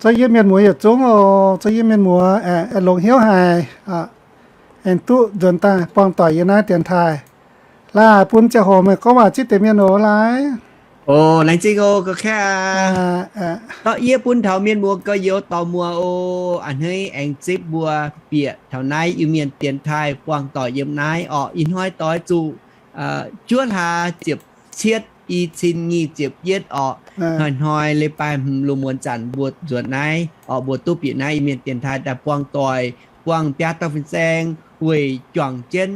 Zorqv yie mienh muoz yietc zungv oc. Zorqv yie mienh muoz aengx longx hnyouv haic, aengx duqv nzuonx daaih buangh doic yiem naaiv dienx taaih. Laaix bun ziangh hoc meih gorngv waac zipv deix mienh oc, laaix. Oc, laengz zingh oc, ga'kaav. Dorh yie bun taux mienh muoz gorx-youz dorh muoz oc. A'hneiv aengx zipv mbuo bieqc taux naaiv Iu-Mienh dienx taaih buangh doic yiem naaiv orqc. Ih hnoi doix zuqc juov hlaax ziepc cietv i cin nyic ziepc yietv orqc. Hnoi-hnoi leiz-baaix hmz lungh muonz zanc mbuo nzuonx naaiv orqc, mbuo duqv bieqc naaiv Iu-Mienh dienx taaih daaih buangh doic, buangh biaa dauh fin-saeng weic juangc jienv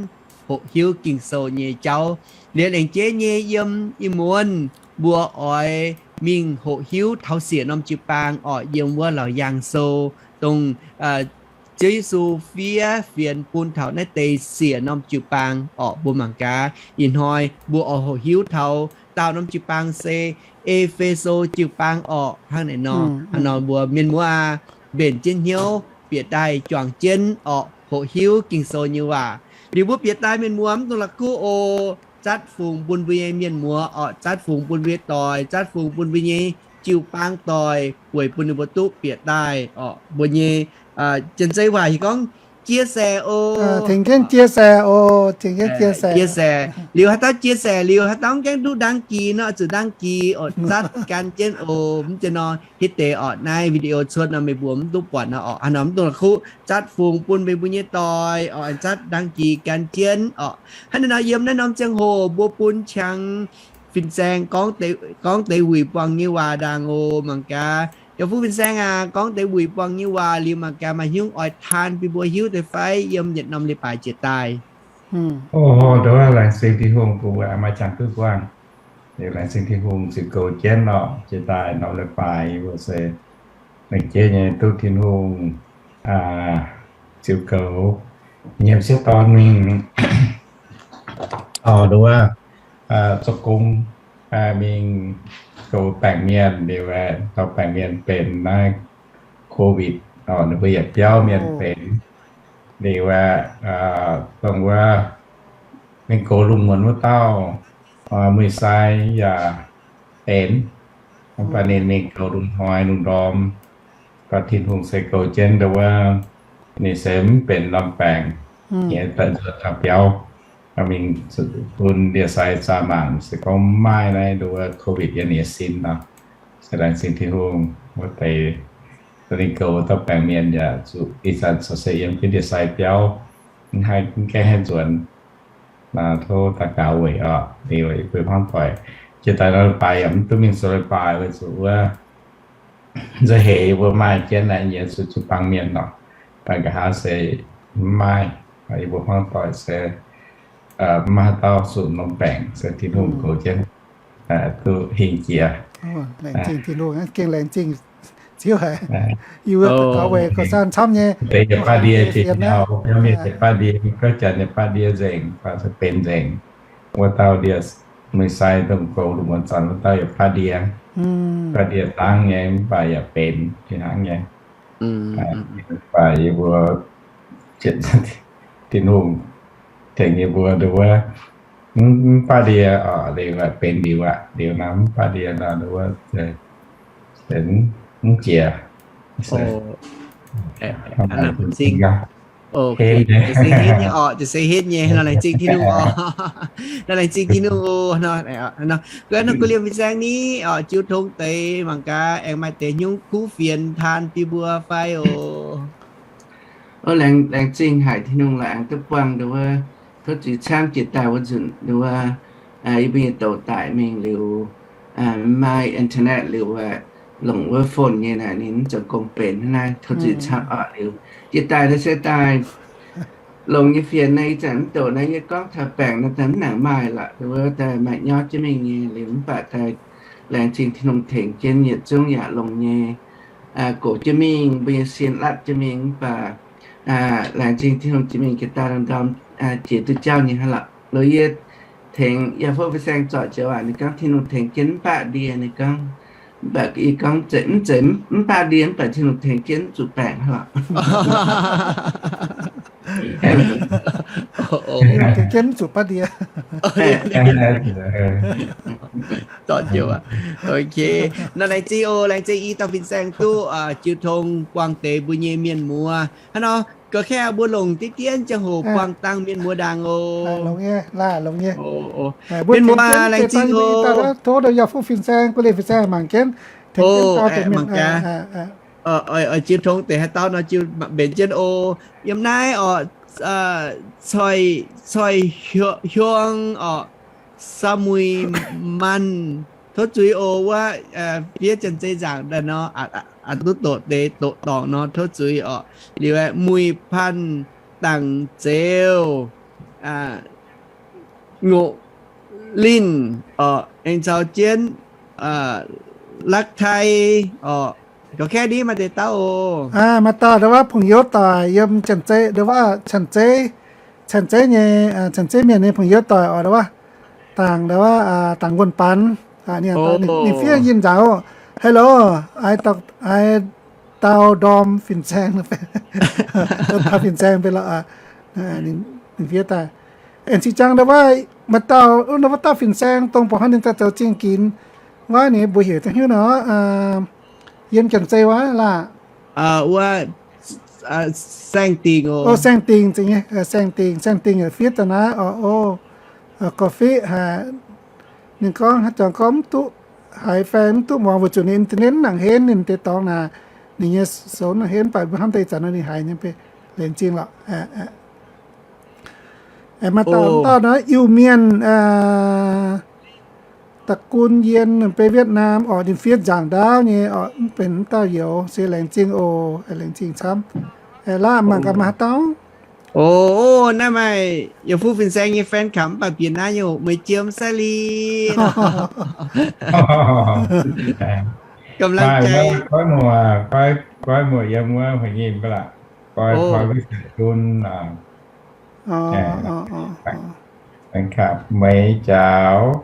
hoqc hiuv Ging-Sou nyei jauv. Liuz laengz jeiv nyei yiem ih muonz mbuo oix mingh hoqc hiuv taux siec norm jiu-baang orqc, yiem wuov Laauc Yaangh Sou, dongh Ziouv Yesu fiev fienx bun taux naaiv deix siec norm jiu-baang orqc. Mbuo mangc gaax, ih hnoi mbuo oix hoqc hiuv taux daauh norm jiu-baang se E^fe^so jiu-baang orqc. Hnangv naaiv nor, hnangv nor mbuo mienh muoz aah, mbenc jienv hnyouv bieqc daaih juangc jienv orqc, hoqc hiuv Ging-Sou nyei waac. Liuz mbuo bieqc daaih mienh muoz mv dungx la'kuqv oc. Zatv fungx bun mbuo nyei mienh muoz orqc, zatv fungx bun mbuo nyei doic, zatv fungx bun mbuo nyei jiu-baang doic, weic bun ninh mbuo duqv bieqc daaih orqc. Mbuo nyei janx-zei waac hiuv gorngv chia sẻ oc. Tengx jienv chia sẻ oc, tengx jienv chia sẻ. Chia sẻ. Liuz haaix dauh chia sẻ liuz, haaix dauh mv gaengh duqv đăng ký nor, zuqc đăng ký oc, zatv gan jienv oc. Mv zeiz nor, hitv deix orqc, naaiv video cuotv nor meih mbuo mv duqv buatc nor orqc. Hnangv nor mv dungx la'kuqv, zatv fungx bun meih mbuo nyei doic orqc, zatv đăng ký gan jienv orqc. Hnangv naaiv nor yiem naaiv norm ziangh hoc mbuo bun qangx fin-saeng gorngv deix wuic buangh nyei waac ndaangc oc. Mangc gaax, yaac fuqv fin-saeng aac, gorngv deix wuic buangh nyei waac liuz, mangc gaax maaih hnyungv oix taan bun mbuo hiuv deix fai yiem yietc norm leiz-baaix jiex daaih. Oc, ndongc wuov laengz zingh Tin-Hungh bun mbuo maaih qangx duqv buangh. Liuz laengz zingh Tin-Hungh ziux goux jienv orqc, jiex daaih norm leiz-baaix yie mbuo se laengz jeiv nyei duqv Tin-Hungh ziux goux nyiemc sieqv dorn mingh, oc, ndongc wuov, zorqv gong mingh goux baengc mienh. Liuz aeqv, taux baengc mienh benx naaiv COVID, oc, ninh mbuo yietc biauv mienh benx. Liuz aeqv, dongh wuov mingh goux lungh muonz wuov dauh muic sai yaac benx. Mv baac ninh mingh goux lungh hnoi lungh ndorm, baac Tin-Hungh se goux jienv ndongc wuov ninh se mv benx norm baengc, nyei daaih nzuonx taux biauv. Mingh bun ndie-sai zaah mangc se gorngv mv maaih naaiv ndongc wuov COVID yiem ninh nyei sin nor. Se laengz zingh Tin-Hungh wuov deix, ninh goux wuov dauh baengc mienh yaac zuqc ih zanc corc se yiem jienv ndie-sai biauv, mv haih, mv gaengh haih nzuonx. Tov daux gaux weic orqc, liuz yie mbuo hmuangv doic jiex daaih nor leiz-baaix yaac mv duqv mingh zoux leiz-baaix weic zuqc wuov nzauh heix yie mbuo maaih jienv naaiv nyei zuqc jiu-baang mienh nor, baac nqa'haav se mv maaih. Yie mbuo hmuangv doic se mv maaih haaix dauh zuqc norm baengc, se Tin-Hungh goux jienv duqv hingh jiex. Laengz zingh Tin-Hungh, gengh laengz zingh Ziouv haic. Yie mbuo daux gaux weic gauh san camv nyei. Deix yietc baav ndie, biauv mienh yietc baav ndie, biauv janx yietc baav ndie nzengc, baac se benx nzengc. Wuov dauh ndie, muic sai dongh goux lungh muonz zanc wuov dauh yietc baav ndie, baav ndie dangv nyei, mv baac yaac benx fih hnangv nyei. Mv baac yie mbuo Tin-Hungh tengx yie mbuo ndongc wuov, mv baav ndie oc, liuz benx liuz aqv. Liuz nor mv baav ndie nor ndongc wuov mv jiex. Jiez sin hitv nyei orqc, jiez sin hitv nyei. Nor laengz zingh Tin-Hungh oc. Nor laengz zingh Tin-Hungh oc. Nor guv liemh fin-saeng ni orqc, jiu tong deix mangc gaax aengx maaih deix hnyouv kuv fienx taan bun mbuo fai oc. Laengz zingh haic Tin-Hungh laaix aengx duqv buangh ndongc wuov, tov zuiz camv jiex daaih wuov nzunc ndongc wuov, yie mbuo nyei douc daic mingh liuz, maaih internet liuz, longc wuov phone nyei naaic ninh mv zoux gong benx hnangv naaiv, tov zuiz camv oc. Liuz jiex daaih se daaih longx nyei fienx naaiv, ih zanc mv douc naaiv yie gorngv taux baengc naaiv daaih mv nangc maaih lorqc, ndongc wuov daaih maaih nyorv jienv mingh nyei. Liuz mv baac daaih laengz zingh Tin-Hungh tengx jienv yietc zungv yaac longx nyei, gox jienv mingh, mbuo nyei sin latv jienv mingh, mv baac laengz zingh Tin-Hungh jiex mingh jiex daaih ndorm jiex duqv jauv nyei hnangv lorqc. Loz yie tengx yaac fov fin-saeng zorc joux waac ninh gorngv Tin-Hungh tengx jienv mv baac ndie, ninh gorngv, mv baac yie gorngv mv zeiz mv baac ndie, mv baac Tin-Hungh tengx jienv mv zuqc baengc hnangv lorqc. Jienv zuqc baav ndie. Dorh jienv aqv. Ok. Nor laengz zingh oc, laengz zingh i dauh fin-saeng duqv jiu tong buangh deix mbuo nyei mienh muoz. Hnangv nor, gorx-kaeqv, mbuo longc diqv dien ziangh hoc buangh dangh mienh muoz ndaangc oc. Longx nyei, longx nyei. Mienh muoz, laengz zingh oc. Tov yaac fuqv fin-saeng, guv leiz fin-saeng mangc jienv, tengx jienv dau deix mienh. Oix jiu tong deix haaix dauh nor jiu mbenc jienv oc. Yiem naaiv oc, Coi Hiong oc, Samuic Manh, tov zuiz oc, wuov fiev Janx-Zei nzaangc daaih nor, duqv doqc deix doqc dorngc nor tov zuiz oc. Liuz aeqv, Muic Panh Dangc Zeux, Ngoqc Linh oc, aengx caux jienv Lakv Tai oc. Gorx-kaeqv ni maaih deix dauh oc. Maaih dauh ndau wuov pong-youz doic yiem Janx-Zei, ndau wuov Janx-Zei, Janx-Zei nyei, Janx-Zei mienh nyei pong-youz doic oc, ndau wuov dangc, ndau wuov dangc wuonh banx. Ninh fiev yinh nzaangc oc. Hello, ai dau ndorm fin-saeng, dau fin-saeng beiv lorqc. Ninh fiev daaih. Aengx cing jang ndau wuov maaih dauh, ndau wuov dauh fin-saeng dongh baac hnangv ninh daaih zoux zingh ginx wuov, ninh mbuox heuc da'hiuv nor, yiem Janx-Zei wuov laah. Wuov Saeng Dingc oc. Saeng Dingc, Saeng Dingc, Saeng Dingc yaac fiev daaih naaiv oc. Gorx-fiqv haic, ninh gorngv haaix zanc gorngv mv duqv haiz fai mv duqv muangx weic zuqc ninh internet mv nangc henv, ninh deix dorngx naaic, ninh nyei soux nangc henv, mv baac mbuo hnamv deix ih zanc nor ninh haiz nyei, laengz zingh lorqc. Maaih dauh, dauh nor Iu-Mienh, da'gun Yien, beiv Vietnam oc, ninh fiev nzaangc ndaauv nyei oc, mv benx mv dauh youz, se laengz zingh oc, laengz zingh camv. Laah mangc gaax maaih haaix dauh. Oc, naaiv maaih yietc fuqv fin-saeng nyei fan club mv baac bieqc naaiv nyei oc, Meih Jiem Sai Li. Gam lang jai. Goiv muoc, goiv muoc yiem wuov Huaix Nyim ga'laqc. Goiv Poi Wix Dun. Fan club Meih Jaaux.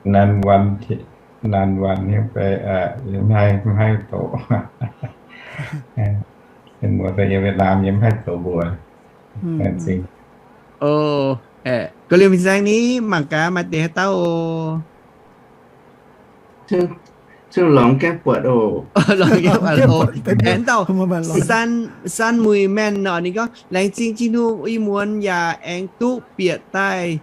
Nan Wan, Nan Wan nyei fai, yiem haih, haih doqc. Mienh muoz daaih yiem Vietnam yiem haih doqc mbuox. Laengz zingh. Oc, gorx-liuz fin-saeng ni mangc gaax maaih deix haaix dauh oc. Lorngx gaengh buatc oc. Lorngx gaengh buatc oc. Aengx dauh San Muic Maengh nor, ninh gorngv, laengz zingh Tin-Hungh, ih muonz yaac aengx duqv bieqc daaih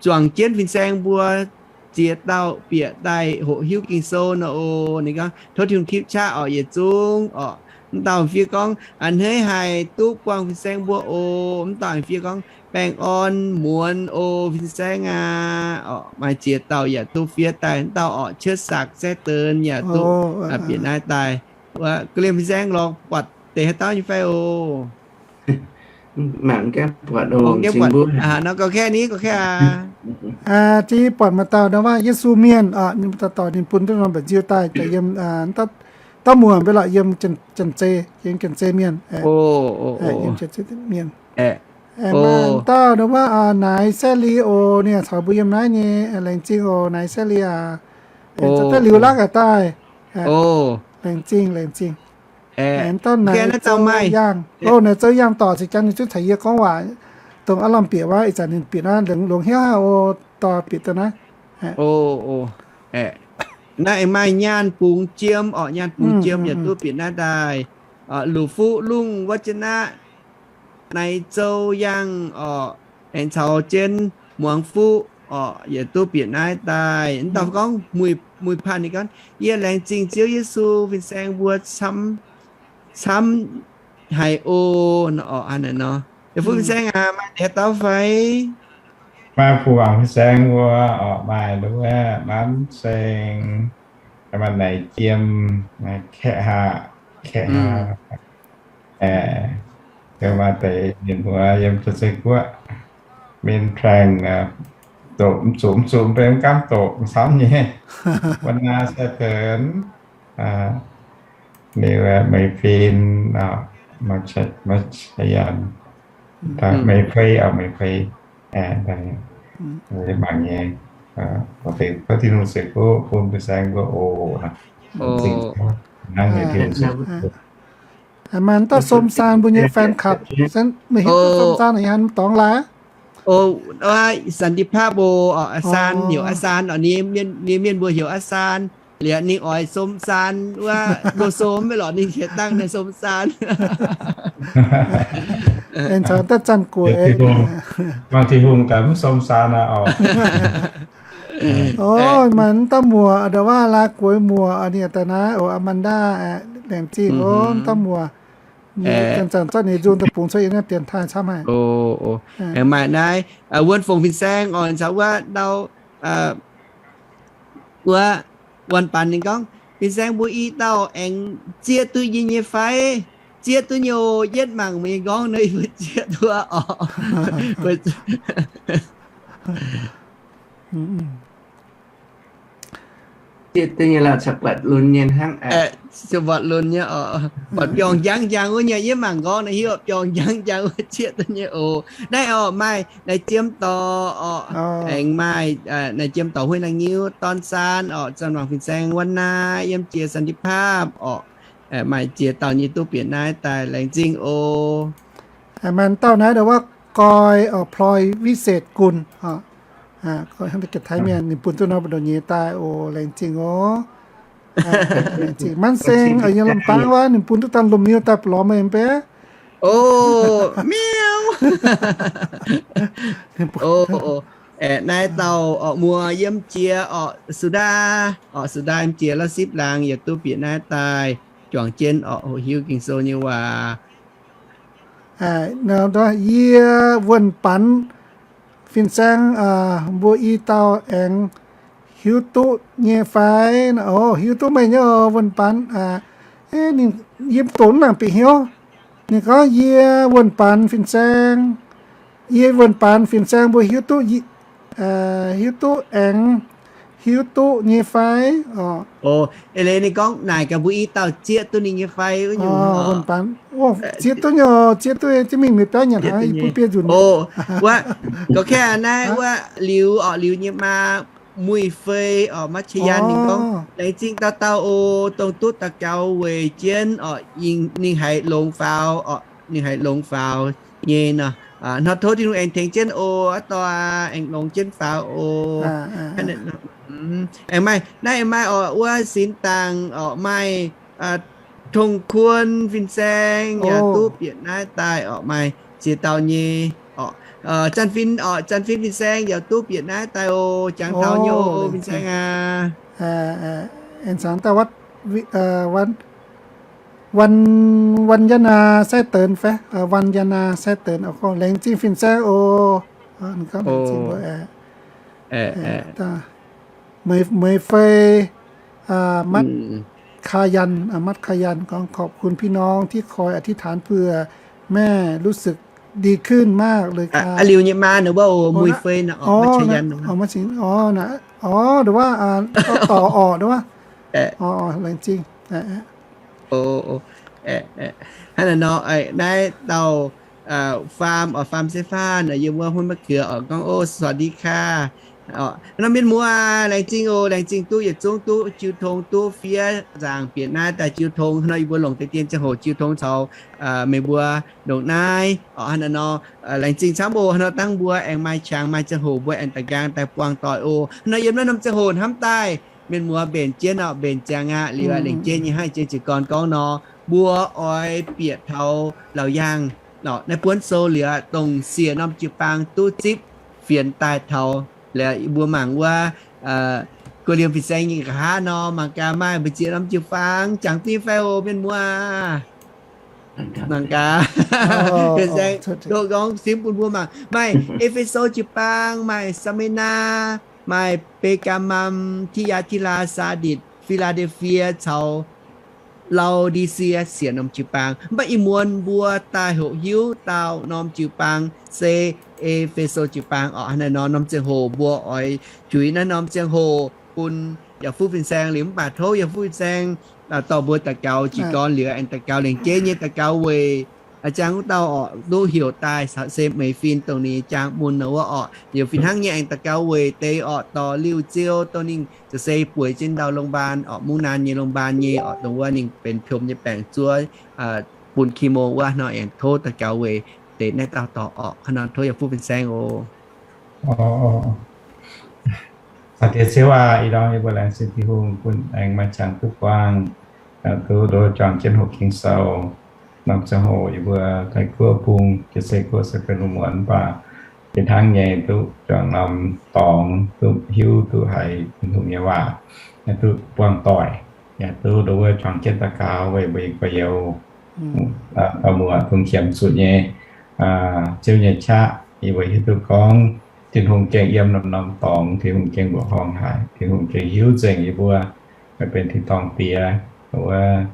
zuangx jienv fin-saeng mbuo ziex dauh bieqc daaih hoqc hiuv Ging-Sou nor oc. Ninh gorngv, tov Tin-Hungh tipv qaqv oc, yietc zungv oc. Mv dauh fiev gorngv, a'hneiv haic duqv buangh fin-saeng mbuo oc. Mv dauh fiev gorngv, baengh orn muonz oc fin-saeng aac. Oc, maaih ziex dauh yaac duqv fiev daaih. Mv dauh orqc, Cuotv Saqc Zaeqv Deix yaac duqv bieqc naaiv daaih. Gorx-liuz fin-saeng lorz buatc deix haaix dauh nyei fai oc? Mangc gaengh buatc oc. Nor gorx-kaeqv ni, gorx-kaeqv aac. Aa, zinh buatc maaih dauh nor waac Yesu Mienh oc, ninh dauh dorc ninh bun duqv norm mba'nziu daaih, yiem, dauh muoc mbe lorqc yiem Janx-Zei, yiem Janx-Zei Mienh. Yiem Janx-Zei Mienh. Maaih dauh nor waac Naaiv Saeqv Li oc, ninh caux mbuo yiem naaiv nyei, laengz zingh oc Naaiv Saeqv Li aac. Za'gengh liuz lakv aqv daaih. Laengz zingh, laengz zingh. Dauh Naaiv Zou Yangh. Loh, Naaiv Zou Yangh dorc se jangx ninh zungv caux yie gorngv waac, dongh aav lamh bieqc wuov, ih zanc ninh bieqc naaiv longx hnyouv haic oc, dorh bieqc daaih naaiv. Naaiv aengx maaih Nyaanh Bungx Jiem orqc, Nyaanh Bungx Jiem yaac duqv bieqc naaiv daaih. Luqc Fuqv Lungh wuov jienv aqv, Naaiv Zou Yangh orqc, aengx caux jienv Muangx Fuqv orqc, yaac duqv bieqc naaiv daaih. Mv dauh gorngv Muic Panh ninh gorngv, yie laengz zingh Ziouv Yesu fin-saeng mbuo camv, camv haic oc. Nor orqc, hnangv naaiv nor. Yaac fuqv fin-saeng aac, maaih deix haaix dauh fai? Maaih fuqv fin-saeng mbuo orqc, maaih nduov Nanv Saeng, maaih Naaiv Jiem, maaih Kaeqv Haav, Kaeqv Haav. Maaih deix mienh muoz yiem Janx-Zei Guoqv, Mien Traengh, doqc mv zuqc, mv zuqc mv benx mv gaamv doqc camv nyei. Wuonh Naa Sai Teix, liuz Meih Fin, Meih Cai Yan, Meih Fei, Meih Fei, mangc nyei. Tov Tin-Hungh ceix fuqv bun fin-saeng mbuo oc. Hnangv nyei Tin-Hungh ceix fuqv. Maaih dauh Som Saan mbuo nyei fan club, meih hiuv duqv Som Saan ih han dorngx laaix? สันติภาพ oc, อาซาน heuc อาซาน oc, ninh mienh mbuo heuc อาซาน liuz ninh oix สมสาร wuov, Som maiv lorqc ninh qiex dangh naaiv สมสาร. Aengx caux daaih Zanh Guoqv, Maaih Tin-Hungh gaax mv สมสาร aqv oc. Oc, maaih mv dauh muoc, ndau wuov Laa Gueix muoc, ninh daaih naaiv oc, Amanda, laengz zingh oc, mv dauh muoc. Zanc-zanc zorqv ninh nzung daaih bungx cuotv yiem naaiv dienx taaih camv haic. Aengx maaih naaiv Wuonh Fongc fin-saeng oc, caux wuov ndau wuov Wuonh Banx ninh gorngv, fin-saeng mbuo i dauh aengx zieqv duqv yie nyei fai? Zieqv duqv nyei oc, yietv mangc meih nyei nqorngv nor yie mbuo zieqv duqv oc. Zieqv duqv nyei lorqc, buatc lunx nyei hnangv. Buatc biorngh njang njang wuov nyei, yie mangc nqorngv naaiv hiuv biorngh njang njang wuov zieqv duqv nyei oc. Naaiv oc, maaih naaiv Jiem Dorc oc, aengx maaih naaiv Jiem Dorc Huih Naang Nyiuv, Dorn Saan oc, Zanc Wangc fin-saeng, Wuonh Naaiv, Yiem Jiex, สันติภาพ oc. Maaih ziex dauh nyei duqv bieqc naaiv daaih, laengz zingh oc. Maaih dauh naaiv ndau wuov Goi oc, พลอยวิเศษกุล oc. Goi hnangv deix Taiv mienh, ninh bun duqv norm mbu'ndongx nyei daaih oc, laengz zingh oc. Laengz zingh Manv Seng oc, yiem Lamh Baang wuov, ninh bun duqv dangh lomh miu daaih lorz meih mv bei. Oc, miu. Oc, naaiv dauh oc, muoz Yiem Jiex oc, Sudaa oc, Sudaa Yiem Jiex, La'sipv Laangz yaac duqv bieqc naaiv daaih juangc jienv oc, hoqc hiuv Ging-Sou nyei waac. Yie Wuonh Banx fin-saeng, mbuo i dauh aengx hiuv duqv nyei fai? Oc, hiuv duqv meih nyei oc, Wuonh Banx. Ninh yiem dongh naaic bieqc hnyouv. Ninh gorngv, yie Wuonh Banx fin-saeng, yie Wuonh Banx fin-saeng mbuo hiuv duqv, hiuv duqv aengx hiuv duqv nyei fai? Oc, eix leiz ninh gorngv naaic gaax mbuo i dauh zieqv duqv ninh nyei fai wuov nyungc. Wuonh Banx, zieqv duqv nyei, zieqv duqv nyei, zieqv mingh mienh biauv nyanc hnaangx, yie bun biei nzunc. Wuov, ga'kaaih naaiv wuov Liuz oc, Liuz nyei maa Muic Fei oc, Matv Qiex Yan ninh gorngv, laengz zingh dauh dauh oc, dongh duqv daux gaux weic jienv oc, ninh haiz longx faaux oc, ninh haiz longx faaux nyei nor. Hnoi tov Tin-Hungh aengx tengx jienv oc, aa doic aengx longx jienv faaux oc. Aengx maaih, naaiv aengx maaih oc, wuov Sinx Dangc oc, maaih Tong Kuon fin-saeng yaac duqv bieqc naaiv daaih oc, maaih ziex dauh nyei oc. Zanh Fin oc, Zanh Fin fin-saeng yaac duqv bieqc naaiv daaih oc, jangx taux nyei oc, fin-saeng aac. Aengx caux daaih วัน วันยานา แซ่เติน fai, วันยานา แซ่เติน oc, laengz zingh fin-saeng oc. Meih, Meih Fei, Matv Qiex Yan, Matv Qiex Yan gorngv, ขอบคุณพี่น้องที่คอยอธิษฐานเผื่อแม่ รู้สึกดีขึ้นมากเลยค่ะ. Liuz nyei maa ninh wuov oc, Muic Fei naaic oc, Matv Qiex Yan. Oc, ndongc wuov, dorh oc, ndongc wuov. Laengz zingh. Hnangv naaiv nor, naaiv dauh Faam oc, Faam Se Faanh yiem wuov Huonv Ma'qiex oc, gorngv, oc, สวัสดีค่ะ. Nor mienh muoz, laengz zingh oc, laengz zingh duqv yietc zungv duqv jiu tong duqv fiev nzaangc bieqc naaiv daaih jiu tong. Hnangv nor yie mbuo longc deix dien ziangh hoc jiu tong caux meih mbuo ndongc naaiv oc. Hnangv naaiv nor, laengz zingh camv oc. Hnangv nor dangh mbuo aengx maaih qangx maaih ziangh hoc mbuo aengx da'nqaang daaih buangh doic oc. Hnangv nor yiem naaiv norm ziangh hoc hnamv daaih, mienh muoz mbenc jienv oc, mbenc ziangx aqv. Liuz aqv, lengc jeiv nyei hnangv jiex jiez gorn gorngv nor, mbuo oix bieqc taux laauc yaangh naaiv buonv sou liuz, dongh siec norm jiu-baang duqv zipv fienx daaih taux. Liuz mbuo mangc wuov guoqv liemh fin-saeng nyei nqa'haav nor, mangc gaax maaih mbu'ziex norm jiu-baang jangx duqv nyei fai oc, mienh muoz. Mangc gaax, fin-saeng gorngv simv bun mbuo mangc. Maaih E^fe^so jiu-baang, maaih Sameqnaa, maaih Beqgaa^mam, Tiyaa^tii^laa, Saaditc, Fi^laa^de^fie caux Lau^di^sie siec norm jiu-baang. Mv baac ih muonz mbuo daaih hoqc hiuv dauh norm jiu-baang se E^fe^so jiu-baang oc. Hnangv naaiv nor norm ziangh hoc mbuo oix juix naaiv norm ziangh hoc bun yaac fuqv fin-saeng liuz, mv baac tov yaac fuqv fin-saeng dorh mbuo daux gaux jiez gorn liuz aengx daux gaux lengc jeiv nyei daux gaux weic a'jang wuov dauh oc, duqv heuc daaih se meih fin dongh ninh jaang mun nor wuov oc. Liuz fih hnangv nyei aengx daux gaux weic deix oc, dorh Liuh Ziou dongh ninh za'gengh bueix jienv ndau โรงพยาบาล oc, mungv naan nyei โรงพยาบาล nyei oc, dongh wuov ninh benx piom nyei baengc zuov bun ki mo wuov nor aengx tov daux gaux weic deix naaiv dauh dorc orqc. Hnangv nor tov yaac fuqv fin-saeng oc. Caux diex Ziouv aac, ih ndorm yie mbuo laengz zingh Tin-Hungh bun aengx maaih qangx duqv buangh, duqv nduov juangc jienv hoqc Ging-Sou. Norm ziangh hoc yie mbuo Taiv guoqv bung Jiex Sei guoqv se benx lungh muonz mv baac fih hnangv nyei duqv juangc norm dorngx, duqv hiuv duqv haiz Tin-Hungh nyei waac, duqv buangh doic, yaac duqv nduov juangc jienv daux gaux weic mbuo nyei gorx-youz dauh muoc dongh qiemx zuqc nyei Ziouv nyei qaqv. Yie mbuo hiuv duqv gorngv Tin-Hungh gengh yiem norm-norm dorngx, Tin-Hungh gengh mbuoqc horngh haic, Tin-Hungh gengh hiuv nzengc yie mbuo, meih benx tin-dorngh Diex wuov,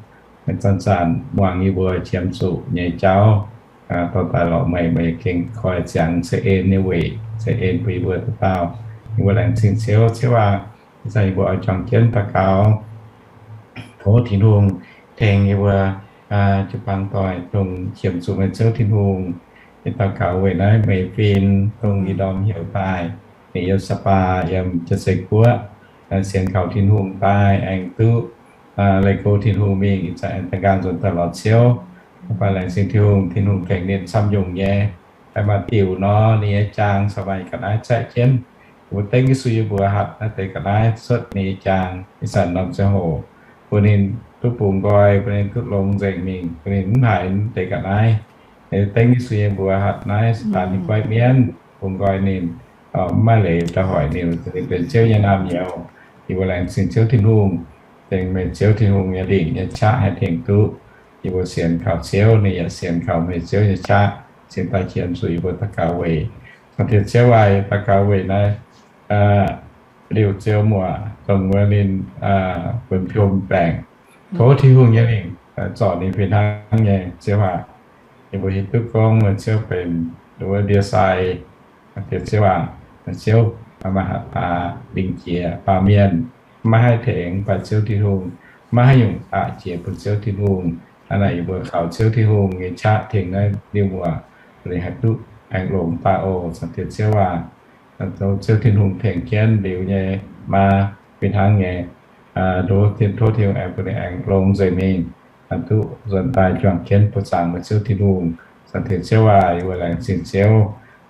zanc-zanc muangx yie mbuo qiemx zuqc nyei jauv. Dorh daaih lorz meih, meih gengh koi ziangx ceix en nyei weic, ceix en bun yie mbuo dauh dauh. Yie mbuo laengz zingh Ziouv. Ziouv aac, ih zanc yie mbuo oix juangc jienv daux gaux, tov Tin-Hungh tengx yie mbuo jiu-baang doic dongh qiemx zuqc meih Ziouv Tin-Hungh. Yie daux gaux weic naaiv Meih fin, dongh ih ndorm heuc daaih, ninh yiem Sapa, yiem Jiex Sei guoqv, sienx kaux Tin-Hungh daaih aengx duqv leih go Tin-Hungh mingh, ih zanc aengx daaih nqaang nzuonx daaih lorz Ziouv. Mv baac laengz zingh Tin-Hungh, Tin-Hungh tengx ninh camv nyungc nyei. Haih maaih diuc nor, ninh nyei jaang corc maaih ga'naaiv caeqv jienv. Mbuo dengv Yesu yie mbuo hatc naaiv deix ga'naaiv cuotv ninh nyei jaang, ih zanc norm ziangh hoc, bun ninh duqv bungx nqoi, bun ninh duqv longx nzengc mingh, bun ninh mv haiz naaiv deix ga'naaiv. Dengv Yesu yie mbuo hatc naaiv Saadaan nyei goiv mienv, bungx nqoi ninh, mv maaih leiz daaih hoic ninh, ninh benx Ziouv nyei naamh nyouz. Yie mbuo laengz zingh Ziouv Tin-Hungh, tengx meih Ziouv Tin-Hungh nyei lingc nyei qaqv haih tengx duqv. Yie mbuo sienx kaux Ziouv, ninh yaac sienx kaux meih Ziouv nyei qaqv, cingx daaih qiemx zuqc yie mbuo daux gaux weic. Caux diex Ziouv aac, daux gaux weic naaiv liouh ziouv muoc dongh wuov ninh benx piom baengc. Tov Tin-Hungh nyei lingc zorc ninh fih hnangv nyei, Ziouv aac. Yie mbuo hiuv duqv gorngv meih Ziouv benx wuov ndie-sai. Diex Ziouv aac, meih Ziouv maaih hatc baax lingc jiex baamh mienh, maiv haih tengx baac Ziouv Tin-Hungh, maiv haih nyungc aqc jiex bun Ziouv Tin-Hungh. Hnangv naaic yie mbuo kaux Ziouv Tin-Hungh nyei qaqv tengx naaiv liouh muoc, ninh haih duqv aengx longx daaih oc. Caux diex Ziouv aac, Ziouv Tin-Hungh tengx jienv liuz nyei maa fih hnangv nyei, tov Tin-Hungh aengx bun ninh aengx longx nzengc mingh, duqv nzuonx daaih juangc jienv buoqc zaangc meih Ziouv Tin-Hungh. Caux diex Ziouv aac, yie mbuo laengz zingh Ziouv.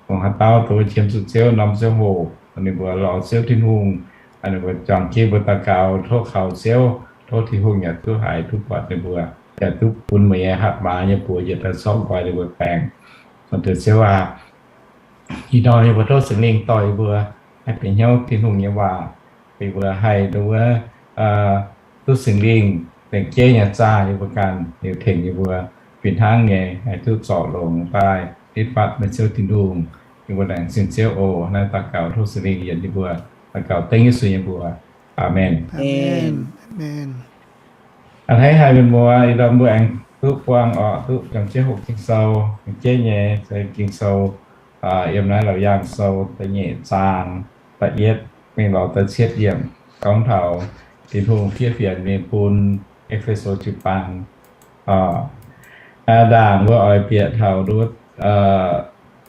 Dongh haaix dauh duqv qiemx zuqc Ziouv norm ziangh hoc, ninh mbuo lorz Ziouv Tin-Hungh, ninh mbuo juangc jienv mbuo daux gaux tov kaux Ziouv, tov Tin-Hungh yaac duqv haiz duqv buatc ninh mbuo, yaac duqv bun meih nyei hatc maaz nyei buoz yietc daaih zorqv nqoi ninh mbuo baengc. Caux diex Ziouv aac, ih ndorm yie mbuo tov Singx Lingh dorh yie mbuo haih bieqc hnyouv Tin-Hungh nyei waac, bun yie mbuo haih nduov duqv Singx Lingh tengx jeiv nyei zaah yie mbuo ganh, liuz tengx yie mbuo fih hnangv nyei haih duqv zorc longx daaih nitv fatv meih Ziouv Tin-Hungh. Yie mbuo laengz zingh Ziouv oc. Naaiv daux gaux tov Singx Lingh yienc yie mbuo. Daux gaux dengv Yesu nyei mbuox. Aamen. A'hneiv haic mienh muoz, ih ndorm mbuo aengx duqv buangh orqc, duqv juangc jienv hoqc Ging-Sou, jeiv nyei se Ging-Sou yiem naaiv Laauc Yaangh Sou da'nyeic zaang, da'yietv mingh lorz da'cietv yiemc, gorngv taux Tin-Hungh fiev fienx mingh bun E^fe^so jiu-baang. Ndaangc mbuo oix bieqc taux nduov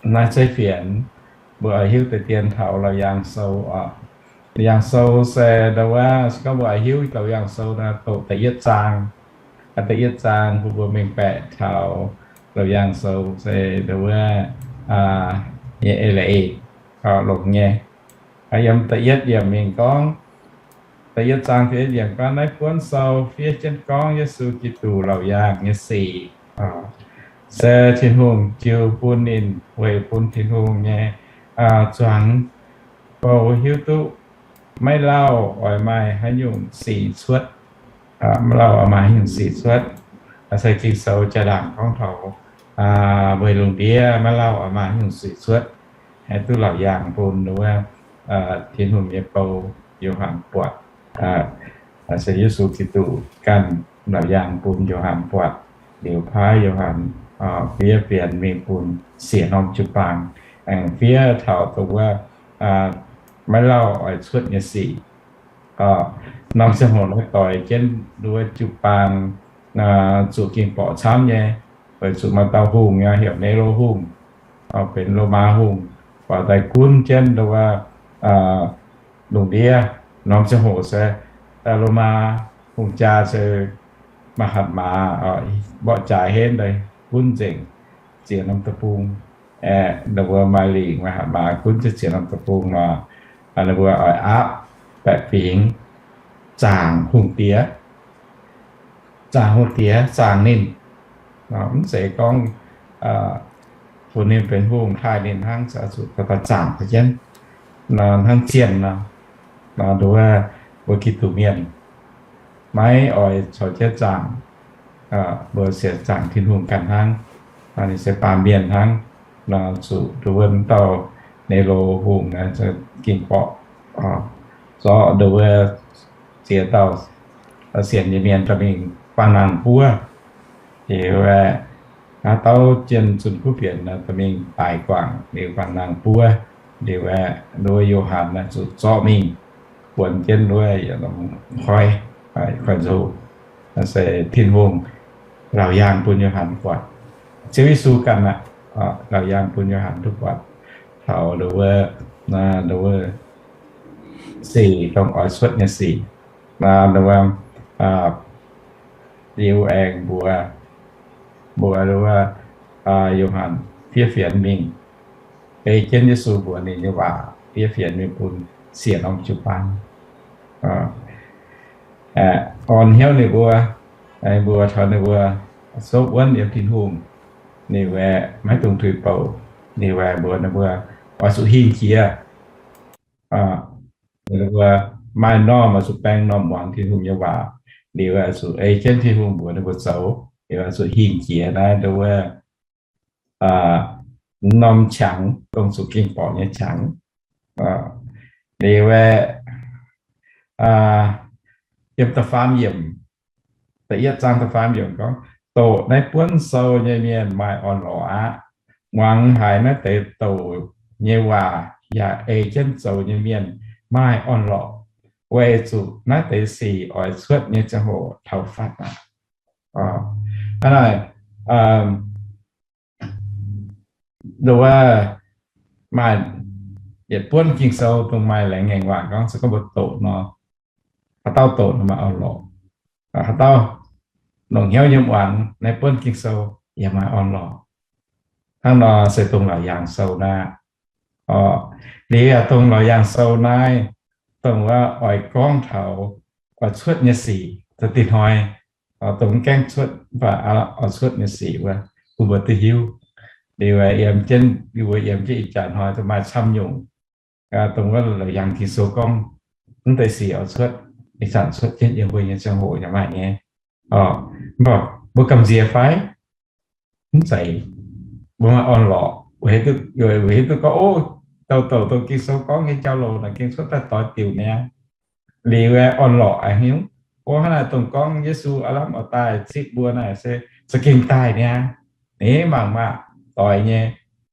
naaiv zeiv fienx, mbuo oix hiuv deix dien taux Laauc Yaangh Sou oc. Laauc Yaangh Sou se ndau wuov, se gorngv mbuo oix hiuv Laauc Yaangh Sou naaiv doqc da'yietv zaang. Da'yietv zaang bun mbuo mengh baeqc taux Laauc Yaangh Sou se ndau wuov nyei eix leiz longx nyei. Yiem da'yietv yiemc mingh gorngv, da'yietv zaang da'yietv yiemc gorngv, naaiv buonv sou fiev jienv gorngv Yesu Giduc Laauc Yaangh nyei sic. Se Tin-Hungh jiu bun ninh weic bun Tin-Hungh nyei zuangx bou hiuv duqv maiv lauh oix maaih haaix nyungc sic cuotv. Maiv lauh oix maaih haaix nyungc sic cuotv. Se Ging-Sou jaa-ndaangc gorngv taux meih lungh ndiev maiv lauh oix maaih haaix nyungc sic cuotv, haih duqv Laauc Yaangh bun wuov Tin-Hungh nyei bou Yo^han buatc. Se Yesu Giduc ganh Laauc Yaangh bun Yo^han buatc, liuz paaiv Yo^han fiev fienx mingh bun siec norm jiu-baang, aengx fiev taux dongh wuov maiv lauh oix cuotv nyei sic. Norm ziangh hoc naaiv doix jienv nduov jiu-baang zuqc ging-borqc camv nyei, weic zuqc maaih dauh hungh nyei heuc Nero Hungh, benx Lomaa hungh, buatc daaih gunv jienv nduov lungh ndiev. Norm ziangh hoc se Lomaa hungh jaa se Maaih hatc maaz, mborqv jaaix henv daaih gunv nzengc ziex norm deic-bung. Aeqv, ninh mbuo maaih lingc maaih hatc maaz gunv jienv ziex norm deic-bung nor, ninh mbuo oix aapv baeqc fingx zaangc hungh diex, zaangc hungh diex, zaangc ninh. Mv zeiz gorngv funx ninh benx hungh, taaih ninh hnangv, zuqc daaih zaangc jienv, hnangv zienh nor. Nduov, mbuo Giduc mienh maiv oix caux jienv zaangc. Mbuo sienx zaangc Tin-Hungh ganh hnangv. Ninh se baamh mienh hnangv. Zuqc nduov wuov dauh Nerlo hungh naaiv ging borqc zorqv nduov wuov ziex dauh sienx nyei mienh dorh mingh baamh nangh buov. Liuz aeqv, haaix dauh jienh zunh kuv fienx dorh mingh daic guangc liuz baamh nangh buov. Liuz aeqv, nduov Yo^han naaiv zuqc zorqv mingh buonx jienv nduov yietc norm koiv, koiv-nzou. Naaiv se Tin-Hungh laauc yaangh bun Yo^han buatc. Ziouv Yesu ganh aqv, laauc yaangh bun Yo^han duqv buatc taux nduov wuov, nduov wuov sic, dongh oix cuotv nyei sic. Nduov wuov, liuz aengx mbuox, mbuox nduov wuov Yo^han fiev fienx mingh, ei jienv Yesu mbuox ninh nyei waac fiev fienx mingh bun siec norm jiu-baang. Orn hnyouv ninh mbuo, mbuox taux ninh mbuo zouv wuonv yiem Tin-Hungh, ninh mbuo maiv dungx tuix bouc. Ninh mbuo mbuox ninh mbuo oix zuqc hingh jiex. Ninh mbuo maaih normh oix zuqc baeng normh muangx Tin-Hungh nyei waac. Liuz oix zuqc ei jienv Tin-Hungh mbuox ninh mbuo zoux. Liuz oix zuqc hingh jiex naaiv nduov wuov norm qangx, dongh zuqc ging borqc nyei qangx. Liuz aeqv, yiem da'faam yiemc, da'yietv zaang da'faam yiemc gorngv, doqc naaiv buonv sou nyei mienh maaih orn-lorqc aqv. Muangx haiz naaiv deix doqc nyei waac yaac ei jienv zoux nyei mienh maaih orn-lorqc, weic zuqc naaiv deix sic oix cuotv nyei ziangh hoc taux fatv aqv. Hnangv naaic, nduov wuov maaih yietc buonv Ging-Sou dongh maaih laengz ngaengc waac gorngv se gorngv mbuo doqc nor, haaix dauh doqc nor maaih orn-lorqc. Haaix dauh longc hnyouv yiem muangx naaiv buonv Ging-Sou yaac maaih orn-lorqc. Hnangv nor se dongh Laauc Yaangh Sou naaiv. Liuz yaac dongh Laauc Yaangh Sou naaiv, dongh wuov oix gorngv taux oix cuotv nyei sic, da'dinh hnoi, dongh mv gaengh cuotv, mv baac oix cuotv nyei sic wuov, bun mbuo duqv hiuv. Liuz yiem jienv, liuz mbuo yiem jienv ih jaax hnoi dongh maaih camv nyungc, dongh wuov Laauc Yaangh Ging-Sou gorngv, mv deix sic oix cuotv, ih zanc cuotv jienv yiem mbuo nyei ziangh hoc yaac maaih nyei. Mv baac mbuo gamh nziex fai? Mv zeiz. Mbuo maaih orn-lorqc, weic hiuv duqv gorngv, o, douc douc dongh Ging-Sou gorngv nyei jauv-louc naaic gengh cuotv daaih doix diuc niaa. Liuz orn-lorqc a'hneiv, o, hnangv naaic dongh gorngv Yesu aav lamh oix daaih zipv mbuo naaic se za'gengh daaih niaa. Ninh mangc maah, doix nyei.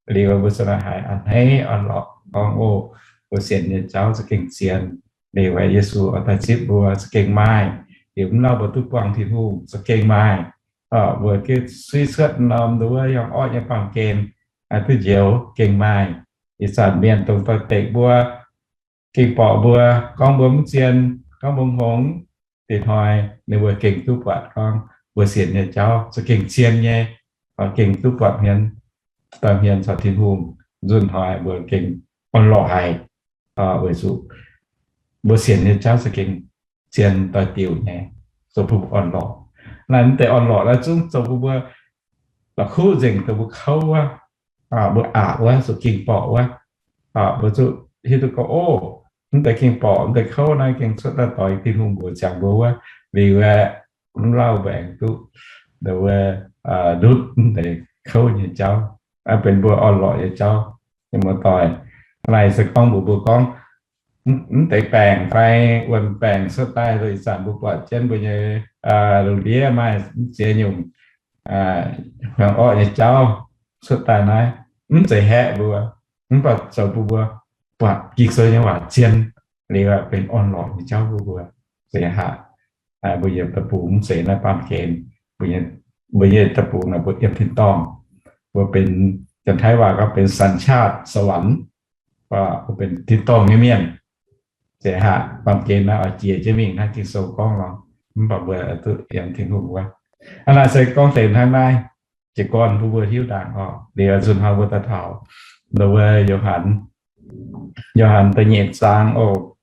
Liuz mbuo se naaic haiz a'hneiv orn-lorqc gorngv, o, mbuo sienx nyei jauv za'gengh zien. Liuz Yesu oix daaih zipv mbuo za'gengh maaih. Liuz mv lauh mbuo duqv buangh Tin-Hungh za'gengh maaih. Mbuo gengh suiv cuotv norm nduov yangh orqv nyei baamh gen duqv njoux gengh maaih. Ih zanc mienh dongh doix-dekc mbuo, gengh borqc mbuo, gorngv mbuo mv zien, gorngv mbuo hngongx, dinh hnoi ninh mbuo gengh duqv buatc gorngv mbuo sienx nyei jauv za'gengh zien nyei, gengh duqv buatc hmien, doix hmien caux Tin-Hungh. Nzunc hnoi mbuo gengh orn-lorqc haic, weic zuqc mbuo sienx nyei jauv za'gengh zien doix diuc nyei, zoux bun mbuo orn-lorqc. Naaiv mv deix orn-lorqc naaiv zungv zoux bun mbuo la'kuqv nzengc, dongh mbuo kouv wuov, mbuo aqc wuov, zuqc gengh borqc wuov, mbuo zuqc hiuv duqv gorngv, o, mv deix gengh borqc, mv deix kouv naaiv gengh cuotv daaih doix Tin-Hungh mbuox ziangx mbuo wuov. Liuz aeqv, mv lauh mbuo aengx duqv ndutv mv deix kouv nyei jauv, benx mbuo orn-lorqc nyei jauv. Muoz-doic, naaiv se gorngv mbuox mbuo gorngv, mv deix baengc fai wuon-baengc cuotv daaih, ih zanc mbuo buatc jienv mbuo nyei lungh ndiev maaih mv ziex nyungc huaang orqv nyei jauv cuotv daaih naaiv, mv zeiz haeqv mbuo, mv baac zoux bun mbuo buatc Ging-Sou nyei waac zien, liuz benx orn-lorqc nyei jauv bun mbuo. Zeiz haic. Mbuo yiem deic-bung mv zeiz naaiv baamh gen. Mbuo nyei deic-bung naaic mbuo yiem tin-dorngh. Mbuo benx, Janx-Taiv waac gorngv benx สัญชาติสวรรค์, mbuo benx tin-dorngh nyei mienh. Zeiz haic, baamh gen naaiv oix jiex jienv mingh hnangv Ging-Sou gorngv nor. mv baac mbuo duqv yiem Tin-Hungh wuov. Hnangv naaic se gorngv deix hnangv naaiv, jiez gorn bun mbuo hiuv ndaangc oc. Liuz nzunc hnoi mbuo daaih taux ndoh wuov Yo^han, Yo^han da'nyeic zaang oc.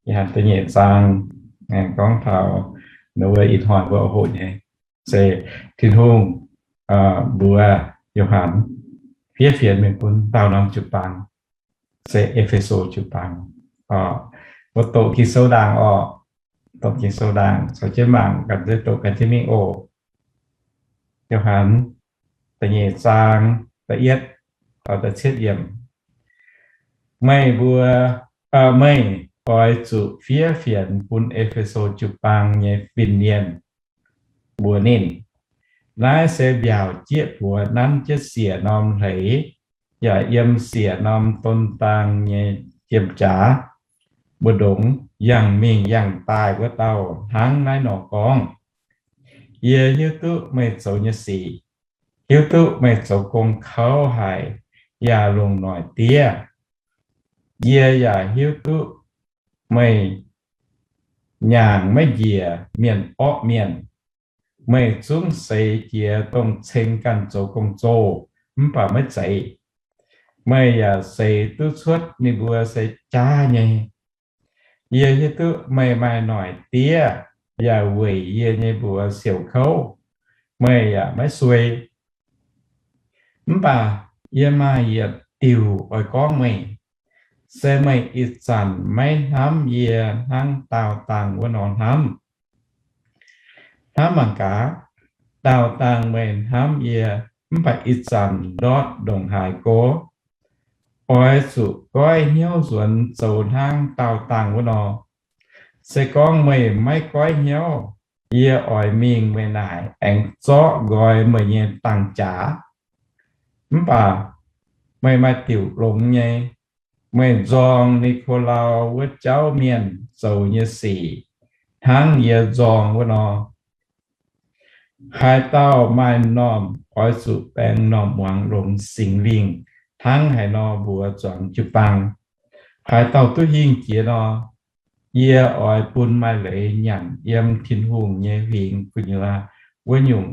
Yo^han da'nyeic zaang gorngv taux ndoh wuov ih hnoi mbuo hoqc nyei se Tin-Hungh mbuox Yo^han fiev fienx mingh bun daauh norm jiu-baang, se E^fe^so jiu-baang. Mbuo doqc Ging-Sou ndaangc oc. Doqc Ging-Sou ndaangc caux jienv mangc ganh, doqc ganh jienv mingh oc. Yo^han da'nyeic zaang da'yietv taux da'cietv yiemc. Meih mbuo, meih oix zuqc fiev fienx bun E^fe^so jiu-baang nyei fin-mienh, mbuox ninh, naaiv se mbiaauc jieqv buoz nanv jienv siec norm hleix, yaac yiem siec norm don daang nyei jiem-jaax, mbu'ndongx yangh mingh yangh daaih wuov dauh hnangv naaiv nor gorngv. Yie hiuv duqv meih zoux nyei sic, hiuv duqv meih zoux gong kouv haic yaac longc noic diev. Yie yaac hiuv duqv meih nyaangc maiv njiec mienh orqv mienh. Meih zungv seix jiez dongh ceng ganh zoux gong-zoh mv baac maiv zeiz. Meih yaac seix duqv cuotv ninh mbuo se jaav nyei. Yie hiuv duqv meih maaih noic diev yaac weic yie nyei mbuox siouc kouv, meih yaac maiv suei. Mv baac yie maaih yietc diuc oix gorngv meih, se meih ih zanc maiv hnamv yie hnangv daauh dangh wuov nor hnamv. Hnamv mangc gaax, daauh dangh meih hnamv yie, mv baac ih zanc ndortv ndongc haaix go, oix zuqc goiv hnyouv nzuonx zoux hnangv daauh dangh wuov nor. Se gorngv meih maiv goiv hnyouv, yie oix mingh meih naaic aengx zorqv nqoi meih nyei dangh jaax. Mv baac meih maaih diuc longx nyei. Meih nzorng Ni^ko^lau wuov jauv mienh zoux nyei sic hnangv yie nzorng wuov nor. Haaix dauh maaih m'normh oix zuqc baeng m'normh muangx longx Singx Lingh hnangv haaix nor mbuox zuangx jiu-baang. Haaix dauh duqv hingh jiex nor, yie oix bun maaih leiz nyanc yiem Tin-Hungh nyei huingx gu'nyuoz wuov nyungc,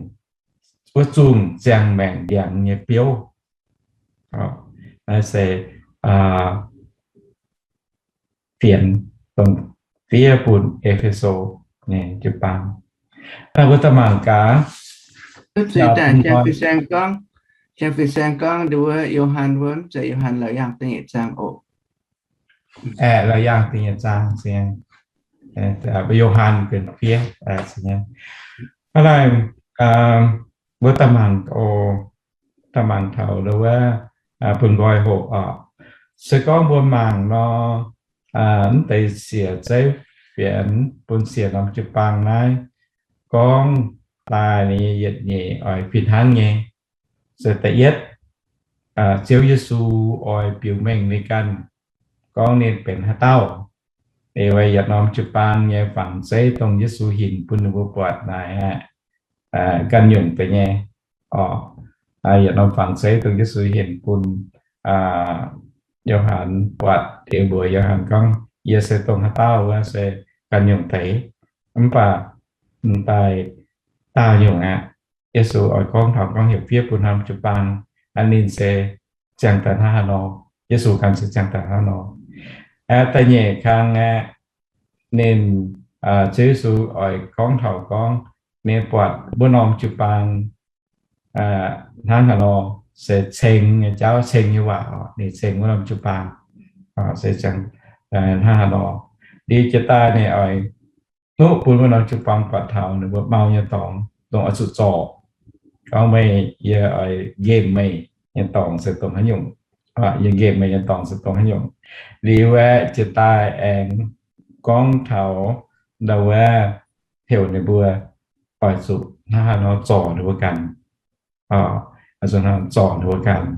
wuov zungh ziangh maengc ndiangx nyei biouv. Naaiv se fienx dongh fiev bun E^fe^so nyei jiu-baang. Naaiv mbuo daaih mangc gaax, Jang Fin-Saeng gorngv nduov Yo^han wuov, mv zeiz Yo^han, Laauc Yaangh da'nyeic zaang oc. Laauc Yaangh da'nyeic zaang, Yo^han benx fiev. Hnangv naaiv, mbuo daaih mangc, daaih mangc taux wuov, bun nqoi hoqc oc. Se gorngv mbuo mangc nor, mv deix siec zeiv fienx bun siec norm jiu-baang naaiv, gorngv daaih ninh nyei yietc nyeic oix fih hnangv nyei. Se da'yietv, Ziouv Yesu oix biux mengh ninh ganh, gorngv ninh benx haaix dauh. Liuz yietc norm jiu-baang nyei fangx zeiv dongh Yesu hinc bun ninh mbuo buatc naaic aqv, ganh nyungc deix nyei. Oc, yietc norm fangx zeiv dongh Yesu hinc bun Yo^han buatc, liuz mbuox Yo^han gorngv, yie se dongh haaix dauh wuov se ganh nyungc deix. Mv baac m'daaih daauh nyungc aqv. Yesu oix gorngv taux gorngv heuc fiev bun norm jiu-baang, ninh se ziangh daaih hnangv haaix nor. Yesu ganh se ziangh daaih hnangv nor. Da'nyeic kang aeqv, ninh, Ziouv Yesu oix gorngv taux gorngv ninh buatc wuov norm jiu-baang hnangv haaix nor, se ceng nyei jauv, ceng nyei waac oc. Ninh ceng wuov norm jiu-baang se ziangh hnangv haaix nor. Liuz jiex daaih ninh oix nuqv bun wuov norm jiu-baang buatc taux ninh mbuo mau nyei dorngx, dongh oix zuqc zorc. Gorngv meih, yie oix nqemh meih nyei dorngx se dongh haaix nyungc. Yie nqemh meih nyei dorngx se dongh haaix nyungc. Liuz aeqv, jiex daaih aengx gorngv taux ndau wuov heuc ninh mbuo oix zuqc hnangv haaix nor zorc ninh mbuo ganh. Oix zuqc hnangv zorc ninh mbuo ganh.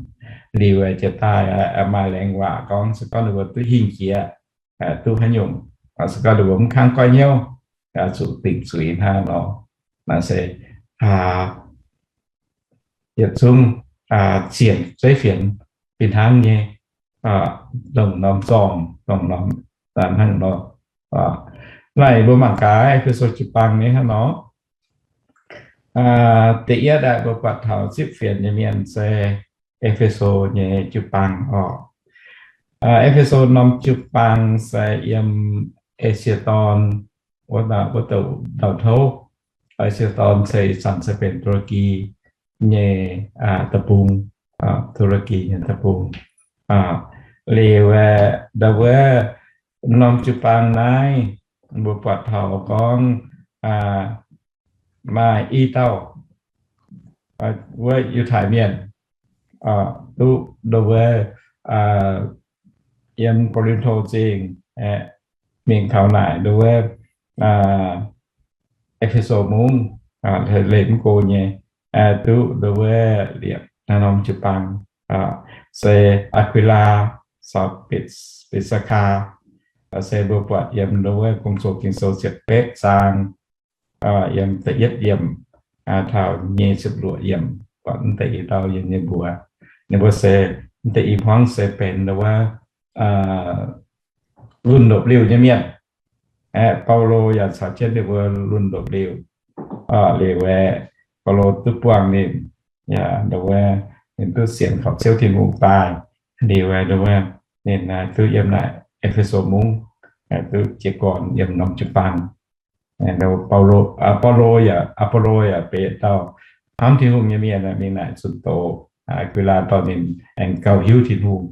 Liuz aeqv, jiex daaih maaih laengz waac gorngv se gorngv ninh mbuo duqv hingh jiex, duqv haaix nyungc, se gorngv ninh mbuo mv kangv goiv hnyouv, zuqc dingc zuiz hnangv nor. Naaiv se yietc zungv siec zeiv fienx fih hnangv nyei, dongh norm zorngh, dongh norm hnangv nor. Naaiv mbuo mangc gaax E^fe^so jiu-baang nyei hnangv nor. Da'yietv aeqv, mbuo buatc taux zipv fienx nyei mienh se E^fe^so nyei jiu-baang oc. E^fe^so norm jiu-baang se yiem Esie Dorn wuov dauh, wuov dauh, dauh tov. Esie Dorn se ih zanc se benx Turakki nyei deic-bung, Turakki nyei deic-bung. Liuz aeqv, ndau wuov norm jiu-baang naaiv mbuo buatc taux gorngv maaih i dauh wuov Yiutai Mienh duqv ndau wuov yiem Ko^lin^to Zingh mingh taux naaic ndau wuov E^fe^so Mungv, leih mv go nyei, duqv ndau wuov liepc naaiv norm jiu-baang, se Aa^kui^laa caux Betv, Betv^saa^kaa, se mbuo buatc yiem ndau wuov Gong-Zoh Ging-Sou ziepc betv zaang, yiem da'yietv yiemc taux nyic ziepc luoqc yiemc, buatc mv deix i dauh yiem nyei mbuox. Ninh mbuo se, mv deix i hmuangv se benx ndau wuov lunh ndopv-liuh nyei mienh. Aeqv, Baulo yaac caux jienv ninh mbuo lunh ndopv-liuh. Liuz aeqv, Baulo duqv buangh ninh, yaac ndau wuov ninh duqv sienx kaux Ziouv Tin-Hungh daaih. Liuz aeqv, ndau wuov ninh duqv yiem naaic E^fe^so Mungv, duqv jiez gorn yiem norm jiu-baang. Baulo, Baulo yaac, Apolo yaac benx dauh hnamv Tin-Hungh nyei mienh, mingh naaic zunh doz. Aa^kui^laa dorh ninh aengx gauh hiuv Tin-Hungh,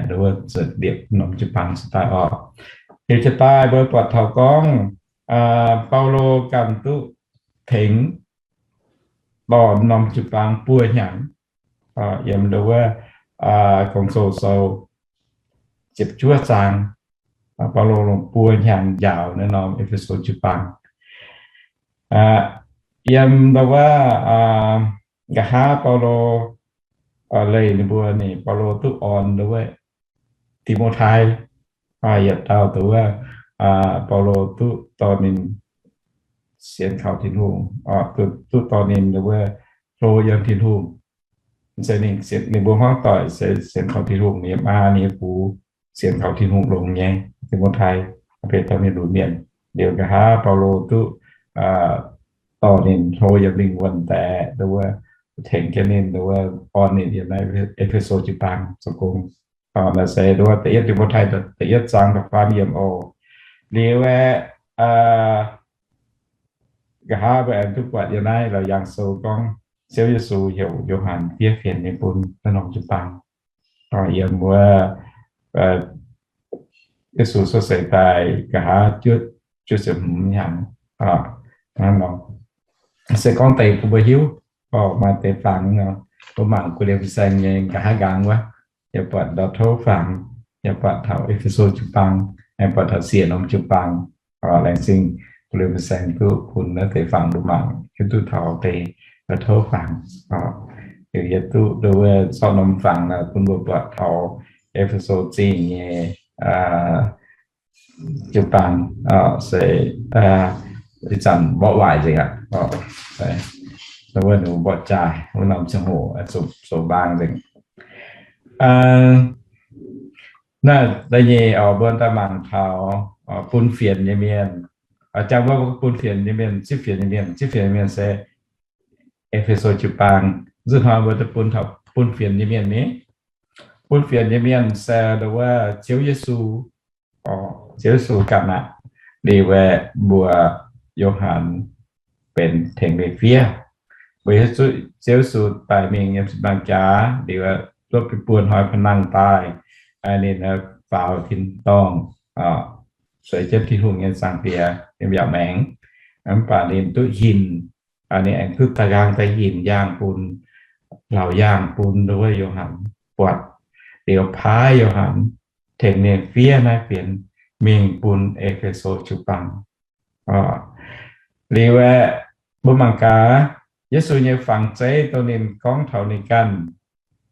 ndau wuov zuqc liepc norm jiu-baang cuotv daaih oc. Liuz jiex daaih mbuo buatc taux gorngv Baulo ganh duqv tengx dorh norm jiu-baang buo hnyangx, yiem ndau wuov Gong-Zoh Sou ziepc juov zaang, Baulo longc buo hnyangx njaaux naaiv norm E^fe^so jiu-baang. Yiem ndau wuov nqa'haav Baulo leih ninh mbuo, ninh Baulo duqv orn ndau wuov Ti^mo^tai, yietc dauh ndau wuov Baulo duqv dorh ninh sienx kaux Tin-Hungh, duqv dorh ninh ndau wuov hlo yiem Tin-Hungh. Se ninh, ninh mbuo hmuangv doic se sienx kaux Tin-Hungh, ninh nyei maa, ninh nyei gux sienx kaux Tin-Hungh longx nyei. Ti^mo^tai benx dauh mienh lunx mienh. Liuz nqa'haav Baulo duqv dorh ninh hlo yiem lingh wuonh daaih, ndau wuov tengx jienv ninh, ndau wuov orn ninh yiem naaiv E^fe^so jiu-baang zoux gong. Naaiv se ndau wuov da'yietv Ti^mo^tai da'yietv zaang da'faam yiemc oc. Liuz aeqv, nqa'haav mbuo aengx duqv buatc yiem naaiv Laauc Yaangh Sou gorngv Ziouv Yesu heuc Yo^han fiev fienx nyei bun naaiv norm jiu-baang. Yiem wuov Yesu cuotv seix daaih nqa'haav juov, juov ziepc hmz hnyangx. Se gorngv deix bun mbuo hiuv, maaih deix fangx nor, mbuo mangc Gu^lie Fin-Saeng nyei nqa'haav nqaang wuov, yaac buatc ndau-touv fangx, yaac buatc taux E^fe^so jiu-baang, yaac buatc taux siec norm jiu-baang. Laengz zingh Gu^lie Fin-Saeng duqv bun naaiv deix fangx mbuo mangc, hiuv duqv taux deix ndau-touv fangx. Liuz yie duqv ndau wuov zorqv norm fangx naaiv bun mbuo buatc taux E^fe^so Zingh nyei jiu-baang, se ih zanc mborqv waaic nzengc aqv. Wuov ninh mborqv jaaix, wuov norm ziangh hoc zoux mbaang nzengc. Naaiv da'nyeic oc, mbuo daaih mangc taux bun fienx nyei mienh. Jangx mbuo bun fienx nyei mienh, zipv fienx nyei mienh, zipv fienx nyei mienh se E^fe^so jiu-baang. Nzunc hnoi mbuo daaih bun taux bun fienx nyei mienh ni. Bun fienx nyei mienh se ndau wuov Ziouv Yesu. Ziouv Yesu ganh aqv. Liuz aeqv, mbuox Yo^han benx tengx mienh fiev. Mbuo hiuv duqv Ziouv Yesu daaih mingh yiem zinh mbaang jaax, liuz aeqv, duqv buo hnoi pa'nangh daaih, ninh faaux tin-dorngh, sueix jienv Tin-Hungh nyei Zaangc Diex yiem yaac maengx. Mv baac ninh duqv hinc, ninh aengx duqv daaih nqaang daaih hinc yaangh bun, laauc yaangh bun ndau wuov Yo^han buatc, liuz paaiv Yo^han tengx ninh fiev naaiv fienx mingh bun E^fe^so jiu-baang. Liuz aeqv, mbuo mangc gaax, Yesu nyei fangx zeiv dongh ninh gorngv taux ninh ganh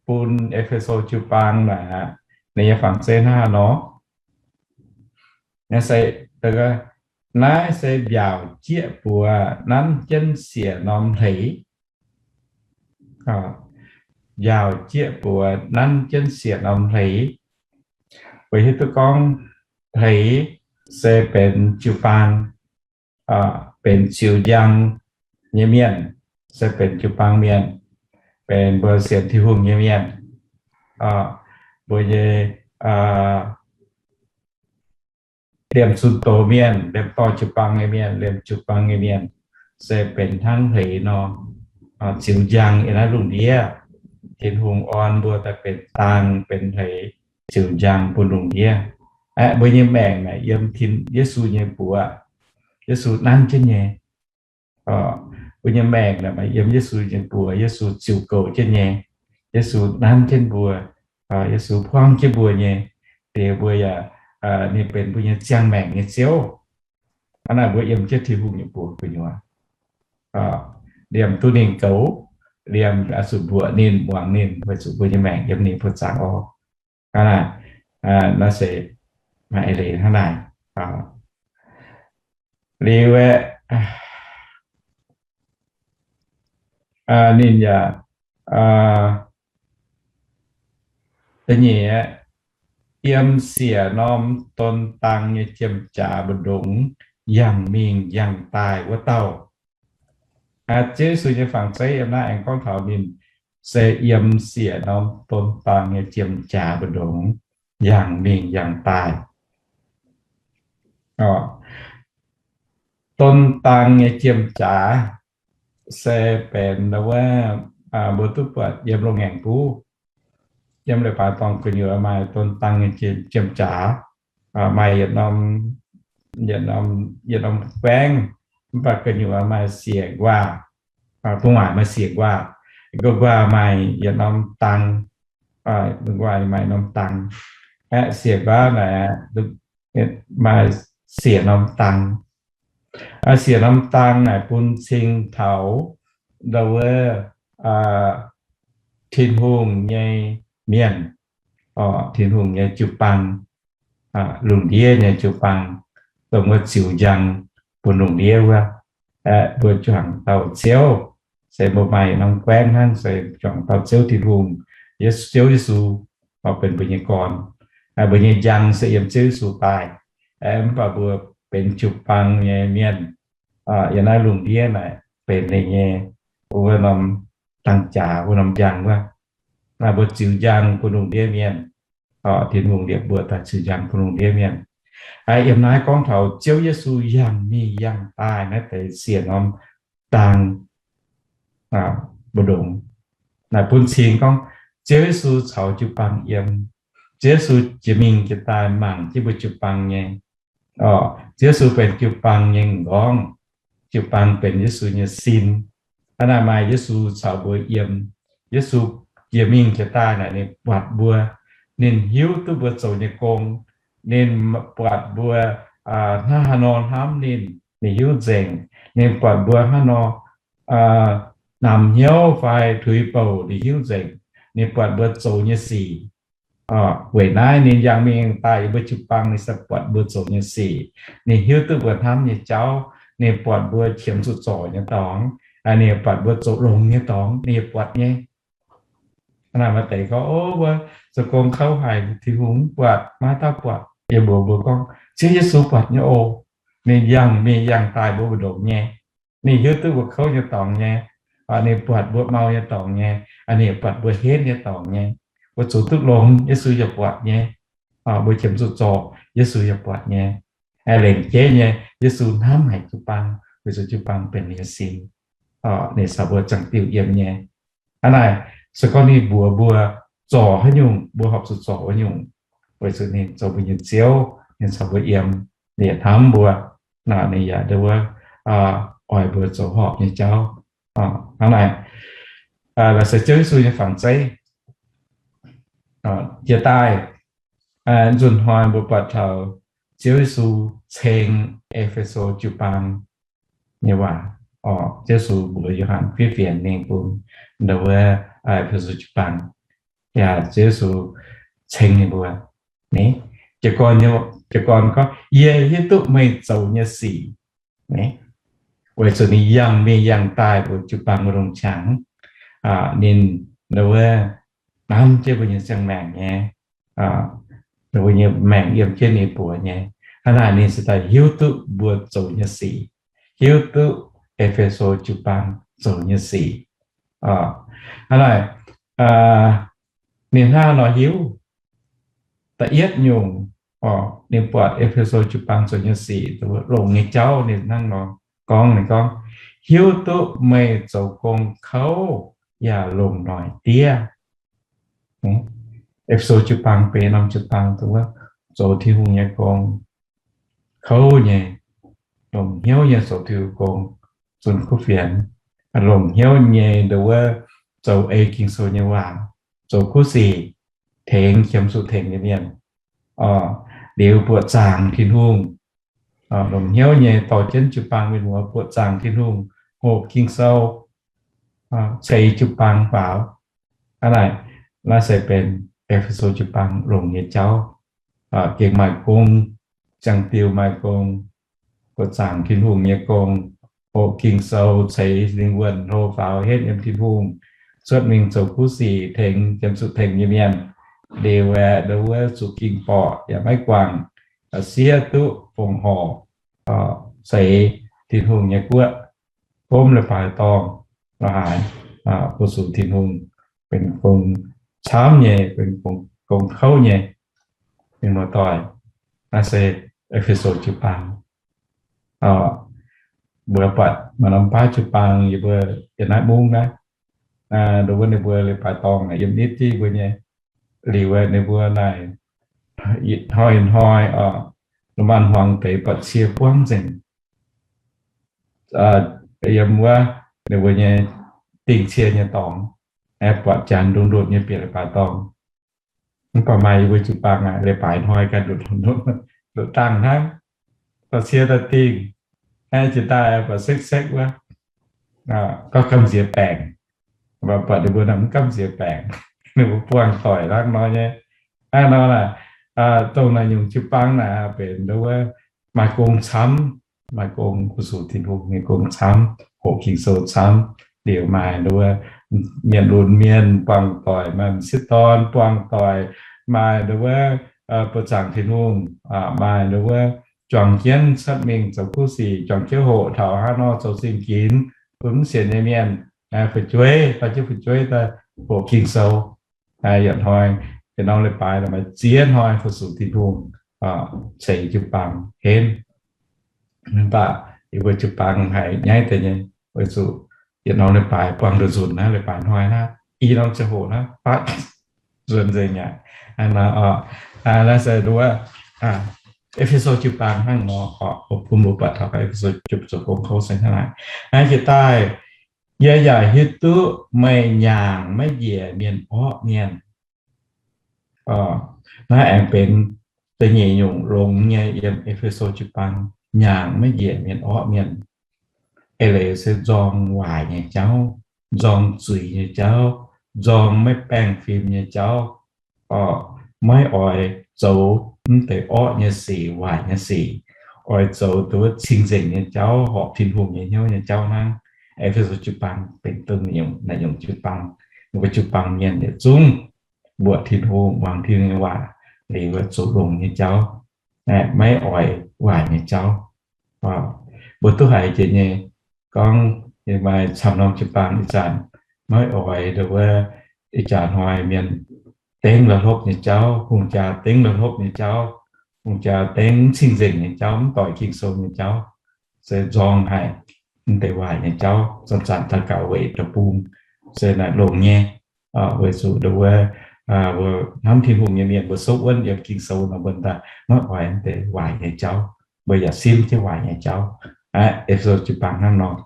bun E^fe^so jiu-baang naaic, ninh nyei fangx zeiv hnangv haaix nor? Naaiv se, naaiv se mbiaauc jieqv buoz nanv jienv siec norm hleix. Mbiaauc jieqv buoz nanv jienv siec norm hleix. Weic hiuv duqv gorngv hleix se benx jiu-baang, benx ziux njang nyei mienh, se benx jiu-baang mienh, benx mbuo sienx Tin-Hungh nyei mienh, mbuo nyei liemh zunh doz mienh, liemh dorh jiu-baang nyei mienh, liemh jiu-baang nyei mienh, se benx hnangv hleix nor, ziux njang yiem naaiv lungh ndiev. Tin-Hungh orn mbuo daaih benx daang benx hleix ziux njang bun lungh ndiev. Aeqv, mbuo nyei maengc naaic yiem Tin, Yesu nyei buoz, Yesu nanv jienv nyei. Mbuo nyei maengc naaic maaih yiem Yesu nyei buoz, Yesu ziux goux jienv nyei. Yesu nanv jienv mbuo, Yesu buangv jienv mbuo nyei. Liuz mbuo yaac, ninh benx mbuo nyei ziangh maengc nyei Ziouv. Hnangv naaic mbuo yiem jienv Tin-Hungh nyei buoz gu'nyuoz, liemh duqv ninh goux, liemh zuqc mbuoqc ninh, muangx ninh, weic zuqc mbuo nyei maengc yiem ninh buoz zaangc orv. Hnangv naaic, naaiv se maaih eix leiz hnangv naaic. Liuz aeqv, ninh yaac da'nyeic, yiem siec norm don dang nyei jiem-jaax mbu'ndongx yangh mingh yangh daaih wuov dauh. Ziouv Yesu nyei fangx zeiv yiem naaiv aengx gorngv taux ninh se yiem siec norm don dang nyei jiem-jaax mbu'ndongx yangh mingh yangh daaih. Don dang nyei jiem-jaax se benx wuov, mbuo duqv buatc yiem loz-ngaengc buv, yiem leiz-baaix dorngx gu'nyuoz maaih don dang nyei jiem-jaax, maaih yietc norm, yietc norm guaengv, mv baac gu'nyuoz maaih siec nquaah, gu'nguaaic maaih siec nquaah, gu'nguaaic maaih yietc norm dang, gu'nguaaic maaih norm dang. Aeqv, siec nquaah naaic maaih siec norm dang. Siec norm dang naaic bun cing taux ndau wuov Tin-Hungh nyei mienh, Tin-Hungh nyei jiu-baang, lungh ndiev nyei jiu-baang, dongh wuov ziux njang bun lungh ndiev wuov. Aeqv, mbuo juangc dauh Ziouv, se mbuo maaih norm guaengv hnangv, se juangc dauh Ziouv Tin-Hungh, Ziouv Yesu, benx mbuo nyei gorn. Mbuo nyei njang se yiem Ziouv Yesu daaih. Mv baac mbuo benx jiu-baang nyei mienh, yiem naaiv lungh ndiev naaic benx ninh nyei wuov norm dang jaax, wuov norm njang wuov. Naaiv mbuo ziux njang bun lungh ndiev mienh. Tin-Hungh liepc mbuo daaih ziux njang bun lungh ndiev mienh. Yiem naaiv gorngv taux Ziouv Yesu yangh mingh yangh daaih naaiv deix siec norm dang mbu'ndongx. Naaic bun cing gorngv Ziouv Yesu caux jiu-baang yiem. Ziouv Yesu jiex mingh jiex daaih mangc jienv mbuo jiu-baang nyei, Ziouv Yesu benx jiu-baang nyei m'nqorngv. Jiu-baang benx Yesu nyei sin. Hnangv naaic maaih Yesu caux mbuo yiem. Yesu jiex mingh jiex daaih naaic ninh buatc mbuo. Ninh hiuv duqv mbuo zoux nyei gong. Ninh buatc mbuo hnangv haaix nor hnamv ninh, ninh hiuv nzengc. Ninh buatc mbuo hnangv nor namx hnyouv fai tuix bouc, ninh hiuv nzengc. Ninh buatc mbuo zoux nyei sic. Weic naaiv ninh yangh mingh daaih yiem mbuo jiu-baang, ninh se buatc mbuo zoux nyei sic. Ninh hiuv duqv mbuo hnamv nyei jauv. Ninh buatc mbuo qiemx zuqc zorc nyei dorngx. Ninh buatc mbuo zoux longx nyei dorngx, ninh yaac buatc nyei. Naaic maaih deix gorngv, o, mbuo zoux gong kouv haic, Tin-Hungh mv buatc, maiv dauh buatc. Yie mbuox mbuo gorngv, Ziouv Yesu buatc nyei oc. Ninh yangh mingh yangh daaih mbuo mbu'ndongx nyei. Ninh hiuv duqv mbuo kouv nyei dorngx nyei. Ninh buatc mbuo mau nyei dorngx nyei. Ninh buatc mbuo henv nyei dorngx nyei. Mbuo zoux duqv longx, Yesu yaac buatc nyei. Mbuo qiemx zuqc zorc, Yesu yaac buatc nyei. Lengc jeiv nyei, Yesu hnamv haic jiu-baang, weic zuqc jiu-baang benx ninh nyei sin. Ninh caux mbuo zangc diuh yiem nyei. Hnangv naaic, se gorngv ninh mbuox mbuo zorc haaix nyungc, mbuo horpc zuqc zorc wuov nyungc, weic zuqc ninh zoux mbuo nyei Ziouv, ninh caux mbuo yiem, ninh yaac hnamv mbuo, ninh yaac ndau wuov oix mbuo zoux horpc nyei jauv. Hnangv naaic, se Ziouv Yesu nyei fangx zeiv. Jiex daaih, nzunc hnoi mbuo buatc taux Ziouv Yesu ceng E^fe^so jiu-baang nyei waac. Ziouv Yesu mbuox Yo^han fiev fienx mingh bun ndau wuov E^fe^so jiu-baang. Yaac Ziouv Yesu ceng ninh mbuo, jiez gorn gorngv, Yie hiuv duqv meih zoux nyei sic. Weic zuqc ninh yangh mingh yangh daaih mbuo jiu-baang wuov longc qangx, ninh ndau wuov nanv jienv mbuo nyei ziangh maengc nyei, mbuo nyei maengc yiem jienv ninh buoz nyei. Hnangv naaic ninh se daaih hiuv duqv mbuo zoux nyei sic, hiuv duqv E^fe^so jiu-baang zoux nyei sic. Hnangv naaic, ninh hnangv nor hiuv, da'yietv nyungc, ninh buatc E^fe^so jiu-baang zoux nyei sic, longx nyei jauv, ninh hnangv nor gorngv, ninh gorngv, hiuv duqv meih zoux gong kouv yaac longc noic diev. E^fe^so jiu-baang benx norm jiu-baang zoux Tin-Hungh nyei gong kouv nyei, longc hnyouv nyei zoux Tin-Hungh gong, zunh kuv fienx, longc hnyouv nyei nduov wuov zoux ei Ging-Sou nyei waac, zoux kuv sic, tengx qiemx zuqc tengx nyei mienh, liuz buoqc zaangc Tin-Hungh, longc hnyouv nyei dorh jienv jiu-baang mienh muoz buoqc zaangc Tin-Hungh, hoqc Ging-Sou, ceix jiu-baang faaux. Hnangv naaic, naaiv se benx E^fe^so jiu-baang longx nyei jauv. Gengh maaih gong, ziangh diuh maaih gong, buoqc zaangc Tin-Hungh nyei gong, hoqc Ging-Sou, ceix lingh wuonh hlo faaux henv yiem Tin-Hungh, cuotv mingh zoux kuv sic tengx, qiemx zuqc tengx nyei mienh, liuz aeqv, nduov wuov zuqc ging-borqc yaac maiv guangc, siev duqv fongc horc, ceix Tin-Hungh nyei guoqv, gomv leiz-baaix dorngh, la'haaix, fu-sux Tin-Hungh, benx gong camv nyei, benx gong kouv nyei. Mienh muoz-doic, naaiv se E^fe^so jiu-baang. Mbuo buatc maaih norm baav jiu-baang yie mbuo yiem naaiv mungv naaiv, nduov wuov ninh mbuo leiz-baaix dorngh yiem nitv jienv mbuo nyei. Liuz ninh mbuo naaic hnoi-hnoi, lungh maanz-hmuangx deix buatc cie buangv nzengc. Yiem wuov ninh mbuo nyei dingh cie nyei dorngx, buatc janx ndutv-ndutv nyei bieqc leiz-baaix dorngh. Mv baac maaih yie mbuo jiu-baang aac, leiz-baaix hnoi ganh ndutv, ndutv dangh hnangv, dorh cie daaih dingh, jiex daaih buatc sekv-sekv wuov, gorngv gamh nziex baengc. Mv baac buatc ninh mbuo naaic mv gamh nziex baengc, ninh mbuo buangh doic hnangv nor nyei. Hnangv nor naaic, dongh naaic nyungc jiu-baang naaic benx nduov wuov maaih gong camv, maaih gong fu-sux Tin-Hungh nyei gong camv, hoqc Ging-Sou camv, liuz maaih nduov wuov mienh lunx mienh buangh doic, maaih m'sieqv dorn buangh doic, maaih nduov wuov buoz-zaangc Tin-Hungh, maaih nduov wuov juangc jienv cuotv mingh zoux kuv sic, juangc jienv hoqc taux haaix nor zoux zingh ginx bun mv sienx nyei mienh fu'jueiv, dorh jienv fu'jueiv daaih hoqc Ging-Sou. Yietc hnoi, yietc norm leiz-baaix maaih ziex hnoi fu-sux Tin-Hungh, ceix jiu-baang henv. Mv baac yie mbuo jiu-baang haiz nyaiv deix nyei, weic zuqc yietc norm leiz-baaix buangh nduqc nzunc naaiv, leiz-baaix hnoi naaiv, i norm ziangh hoc naaiv, fatv nzuonx nzengc aqv. Naaiv se nduov E^fe^so jiu-baang hnangv nor oc. Bun mbuo buatc taux E^fe^so jiu-baang zoux gong kouv se hnangv naaic. Naaiv jiex daaih, yie yaac hiuv duqv meih nyaangc maiv njiec mienh orqv mienh. Naaiv aengx benx da'nyeic nyungc longx nyei yiem E^fe^so jiu-baang, nyaangc maiv njiec mienh orqv mienh. Eix leiz se nzorng waaic nyei jauv, nzorng zuiz nyei jauv, nzorng maiv baengh fim nyei jauv, maiv oix zoux mv deix orqv nyei sic, waaic nyei sic, oix zoux duqv cing-nzengc nyei jauv, horpc Tin-Hungh nyei hnyouv nyei jauv hnangv. E^fe^so jiu-baang benx dongh naaiv nyungc jiu-baang. Ninh mbuo jiu-baang mienh yietc zungv mbuoqc Tin-Hungh, muangx Tin-Hungh nyei waac, liuz zuqc longx nyei jauv, maiv oix waaic nyei jauv. Mbuo duqv haiz jiex nyei, gorngv maaih camv norm jiu-baang ih zanc maiv oix nduov wuov ih jaax hnoi mienh dengv la'hlopv nyei jauv, hungh jaa dengv la'hlopv nyei jauv, hungh jaa dengv cing-nzengc nyei jauv, mv doic Ging-Sou nyei jauv, se nzorng haic mv deix waaic nyei jauv, zanc-zanc daux gaux weic deic-bung, se naaic longx nyei. Weic zuqc nduov wuov mbuo hnamv Tin-Hungh nyei mienh, mbuo sopv wuonv yiem Ging-Sou nor, mbuo daaih maiv oix mv deix waaic nyei jauv, mbuo yaac simv jienv waaic nyei jauv. E^fe^so jiu-baang hnangv nor.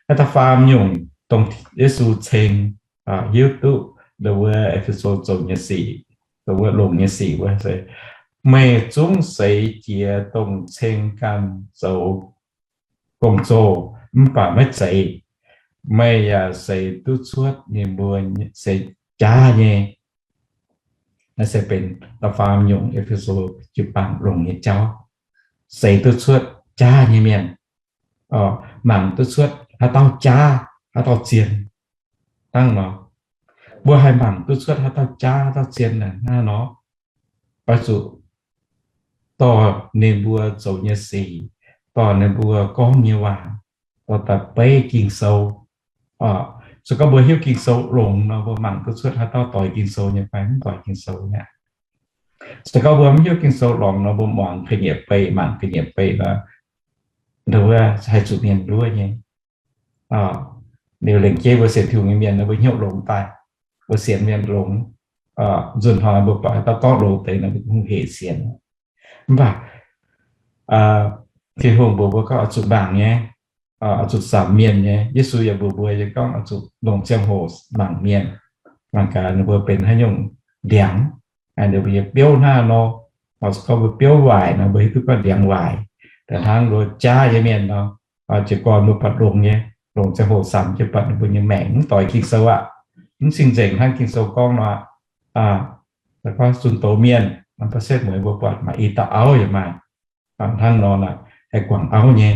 Naaiv da'faam nyungc dongh Yesu ceng hiuv duqv nduov wuov E^fe^so zoux nyei sic, nduov wuov longx nyei sic wuov se, meih zungv seix jiez dongh ceng ganh zoux gong-zoh, mv baac maiv zeiz. Meih yaac seix duqv cuotv ninh mbuo seix jaav nyei. Naaiv se benx da'faam nyungc E^fe^so jiu-baang longx nyei jauv. Seix duqv cuotv jaav nyei mienh, mangc duqv cuotv haaix dauh jaav, haaix dauh zien. Hnangv nor, mbuo haih mangc duqv cuotv haaix dauh jaav, haaix dauh zien naaic hnangv nor, oix zuqc dorh ninh mbuo zoux nyei sic, dorh ninh mbuo gorngv nyei waac, dorh daaih beiv Ging-Sou. Se gorngv mbuo hiuv Ging-Sou longx nor, mbuo mangc duqv cuotv haaix dauh doix Ging-Sou nyei fai mv doix Ging-Sou nyei. Se gorngv mbuo mv hiuv Ging-Sou longx nor, mbuo muangx ga'nyiec beih, mangc ga'nyiec beih nor, nduov haih zuqc mienh nduov nyei. Liuz lengc jeiv mbuo sienx Tin-Hungh nyei mienh nor, mbuo hnyouv longx daaih, mbuo sienx mienh longx. Nzunc hnoi mbuo buatc haaix dauh gorngv longx deix nor, mbuo hungh hec sienx. Mv baac Tin-Hungh mbuox mbuo gorngv oix zuqc mangc nyei, oix zuqc samx mienh nyei. Yesu yaac mbuox mbuo nyei gorngv oix zuqc longc ziangh hoc mangc mienh, mangc gaax ninh mbuo benx haaix nyungc ndiangx. Ninh mbuo nyei biouv hnangv nor, gorngv mbuo biouv waaic nor, mbuo hiuv duqv gorngv ndiangx waaic. Da'hnangv mbuo jaav nyei mienh nor, jiez gorn mbuo buatc longx nyei, longc ziangh hoc samx jienv buatc ninh mbuo nyei maengc mv doix Ging-Sou aqv, mv cing-nzengc hnangv Ging-Sou gorngv nor. Gorngv zunh doz mienh, mv baac setv mueiz mbuo buatc maaih i dauh auv yaac maaih hnangv nor, haih guangc auv nyei.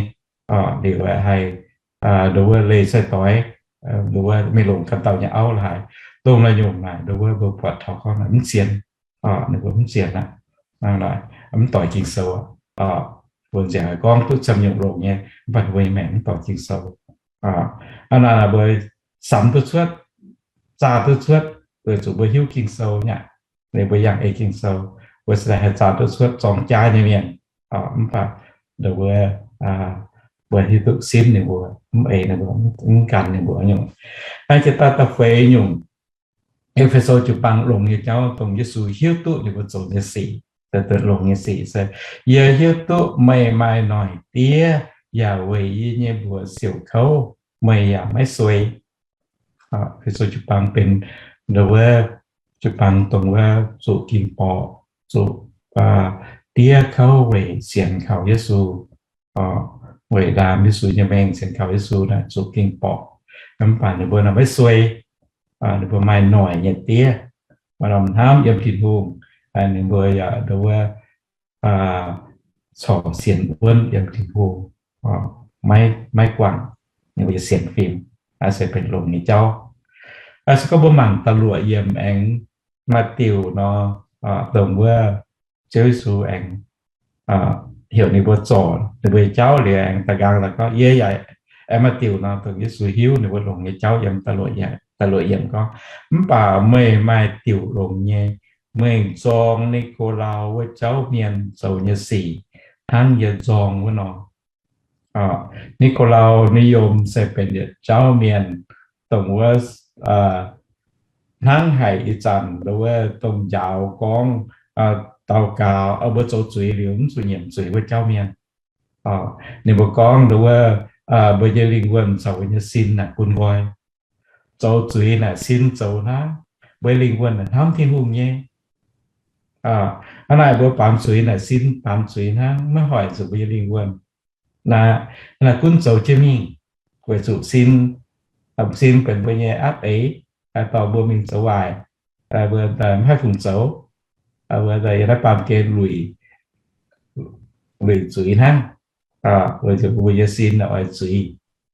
Liuz haih nduov wuov leih sai-doix, nduov wuov mingh longc ganh dauh nyei auv la'haaix, dongh naaiv nyungc naaic nduov wuov mbuo buatc taux gorngv naaic mv sienx, ninh mbuo mv sienx aqv, mv doix Ging-Sou. Mbuo nziaauc gorngv duqv camv nyungc longx nyei, mv baac ninh mbuo nyei maengc mv doix Ging-Sou. Hnangv naaic mbuo samx duqv cuotv, zaah duqv cuotv, weic zuqc mbuo hiuv Ging-Sou nyei aqv. Ninh mbuo yangh ei Ging-Sou, mbuo se haih zaah duqv cuotv zorng jaav nyei mienh. Mv baac nduov wuov mbuo hiuv duqv simv ninh mbuo, mv ei ninh mbuo, mv gan ninh mbuo nyungc. Naaiv jiex daaih da'feix nyungc, E^fe^so jiu-baang longx nyei jauv dongh Yesu hiuv duqv ninh mbuo zoux nyei sic, longx nyei sic se, Yie hiuv duqv meih maaih noic diev yaac weic yie nyei mbuox siouc kouv, meih yaac maiv suei. E^fe^so jiu-baang benx nduov wuov jiu-baang dongh wuov zuqc ging-borqc, zuqc diev kouv weic sienx kaux Yesu, weic ndaam Yesu nyei mengh sienx kaux Yesu naaic zuqc ging-borqc. Mv baac ninh mbuo naaic maiv suei, ninh mbuo maaih noic nyei diev, maaih norm hnamv yiem Tin-Hungh, ninh mbuo yaac nduov wuov corc sienx wuonv yiem Tin-Hungh, maiv, maiv guangc ninh mbuo nyei sienx fim. Naaiv se benx longx nyei jauv. Se gorngv mbuo mangc da'luoqc yiemc aengx maaih diuc nor, dongh wuov Ziouv Yesu aengx heuc ninh mbuo zorc ninh mbuo nyei jauv liuz aengx da'nqaang daaih gorngv, yie yaac aengx maaih diuc nor, dongh Yesu hiuv ninh mbuo longx nyei jauv yiem da'luoqc yiemc gorngv, Mv baac meih maaih diuc longx nyei, meih nzorng Ni^ko^lau wuov jauv mienh zoux nyei sic hnangv yie nzorng wuov nor. Ni^ko^lau naaiv yiem se benx yietc jauv mienh, dongh wuov hnangv haic ih zanc nduov wuov dongh njaaux gorngv daux gaux, mbuo zoux zuiz liuz mv zuqc nyiemc zuiz wuov jauv mienh. Ninh mbuo gorngv nduov wuov mbuo nyei lingh wuonh caux mbuo nyei sin naaic bun nqoi. Zoux zuiz naaic sin zoux hnangv, mbuo lingh wuonh naaic hnamv Tin-Hungh nyei. Hnangv naaic mbuo baamz zuiz naaic sin baamz zuiz hnangv, maiv hoic zuqc mbuo nyei lingh wuonh. Naaiv, naaiv gunv zoux jienv mingh, weic zuqc sin, sin benx mbuo nyei apv eix, dorh mbuo mingh zoux waaic, mbuo mv haih fungc zoux, mbuo yiem naaiv baamh gen luic, luic zuiz hnangv. Weic zuqc mbuo nyei sin oix zuiz,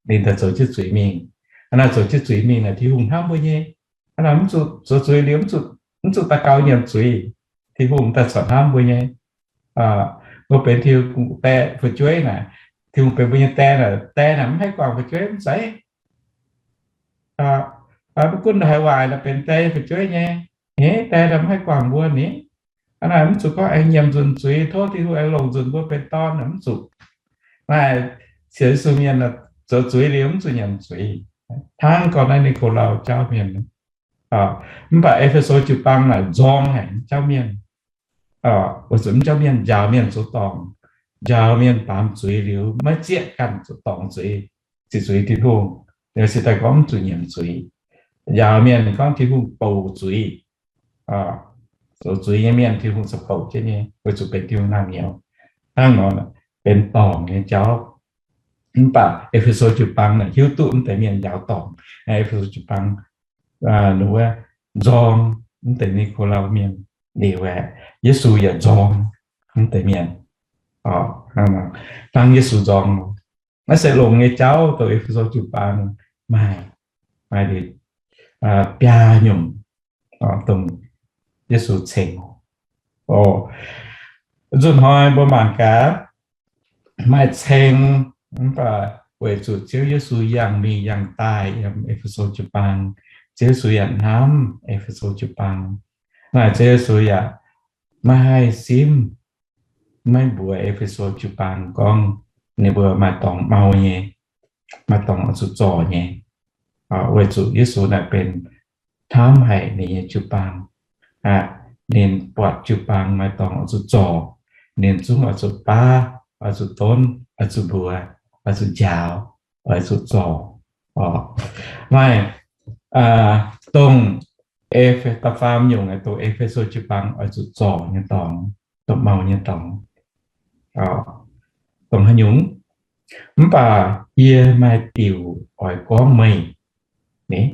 ninh daaih zoux jienv zuiz mingh. Hnangv naaic zoux jienv zuiz mingh naaic Tin-Hungh hnamv mbuo nyei. Hnangv naaic mv zuqc zoux zuiz liuz, mv zuqc daux gaux nyiemc zuiz, Tin-Hungh daaih corc hnamv mbuo nyei. Mbuo benx Tin-Hungh die fu'jueiv naaic, Tin-Hungh benx mbuo nyei die naaic, die naaic mv haih guangc fu'jueiv mv zeiz. Mv gunv haaix waaic naaic benx die fu'jueiv nyei, die naaic mv haih guangc mbuo ni. Hnangv naaic mv zuqc gorngv aengx nyiemc nzunc zuiz, tov Tin-Hungh aengx longc nzunc mbuo benx dorn naaic mv zuqc. Naaic sienx Yesu mienh zoux zuiz liuz mv zuqc nyiemc zuiz. Hnangv gorngv naaiv Ni^ko^lau jauv mienh. Mv baac E^fe^so jiu-baang naaic nzorng haic jauv mienh. Weic zuqc mv jauv mienh njaaux mienh zoux dorngc, njaaux mienh baamz zuiz liuz maiv zieqv ganh zoux dorngc zuiz, ziqc zuiz Tin-Hungh. Liuz se daaih gorngv mv zuqc nyiemc zuiz. Njaaux mienh gorngv Tin-Hungh bouc zuiz. Zoux zuiz nyei mienh Tin-Hungh ziouc bouc jienv nyei, weic zuqc benx Tin-Hungh naamh nyouz. Hnangv nor, benx dorngc nyei jauv. Mv baac E^fe^so jiu-baang naaic hiuv duqv mv deix mienh njaaux dorngc. E^fe^so jiu-baang wuov nzorng mv deix Ni^ko^lau mienh. Liuz aeqv, Yesu yaac nzorng mv deix mienh. Hnangv Yesu nzorng. Naaiv se longx nyei jauv dongh E^fe^so jiu-baang maaih, maaih biaa nyungc dongh Yesu ceng. Nzunc hnoi mbuo mangc gaax, maaih ceng, mv baac weic zuqc Ziouv Yesu yangh mingh yangh daaih yiem E^fe^so jiu-baang, Ziouv Yesu yaac hnamv E^fe^so jiu-baang. Naaic Ziouv Yesu yaac maiv haih simv, maiv mbuox E^fe^so jiu-baang gorngv ninh mbuo maaih dorngx mau nyei, maaih dorngx oix zuqc zorc nyei. Weic zuqc Yesu naaic benx hnamv haic ninh nyei jiu-baang. Ninh buatc jiu-baang maaih dorngx oix zuqc zorc, ninh zungv oix zuqc baav, oix zuqc donv, oix zuqc mbuox, oix zuqc njaaux, oix zuqc zorc. Maaih dongh da'faam nyungc, dongh E^fe^so jiu-baang oix zuqc zorc nyei dorngx, dongh mau nyei dorngx, dongh haaix nyungc? Mv baac yie maaih diuc oix gorngv meih.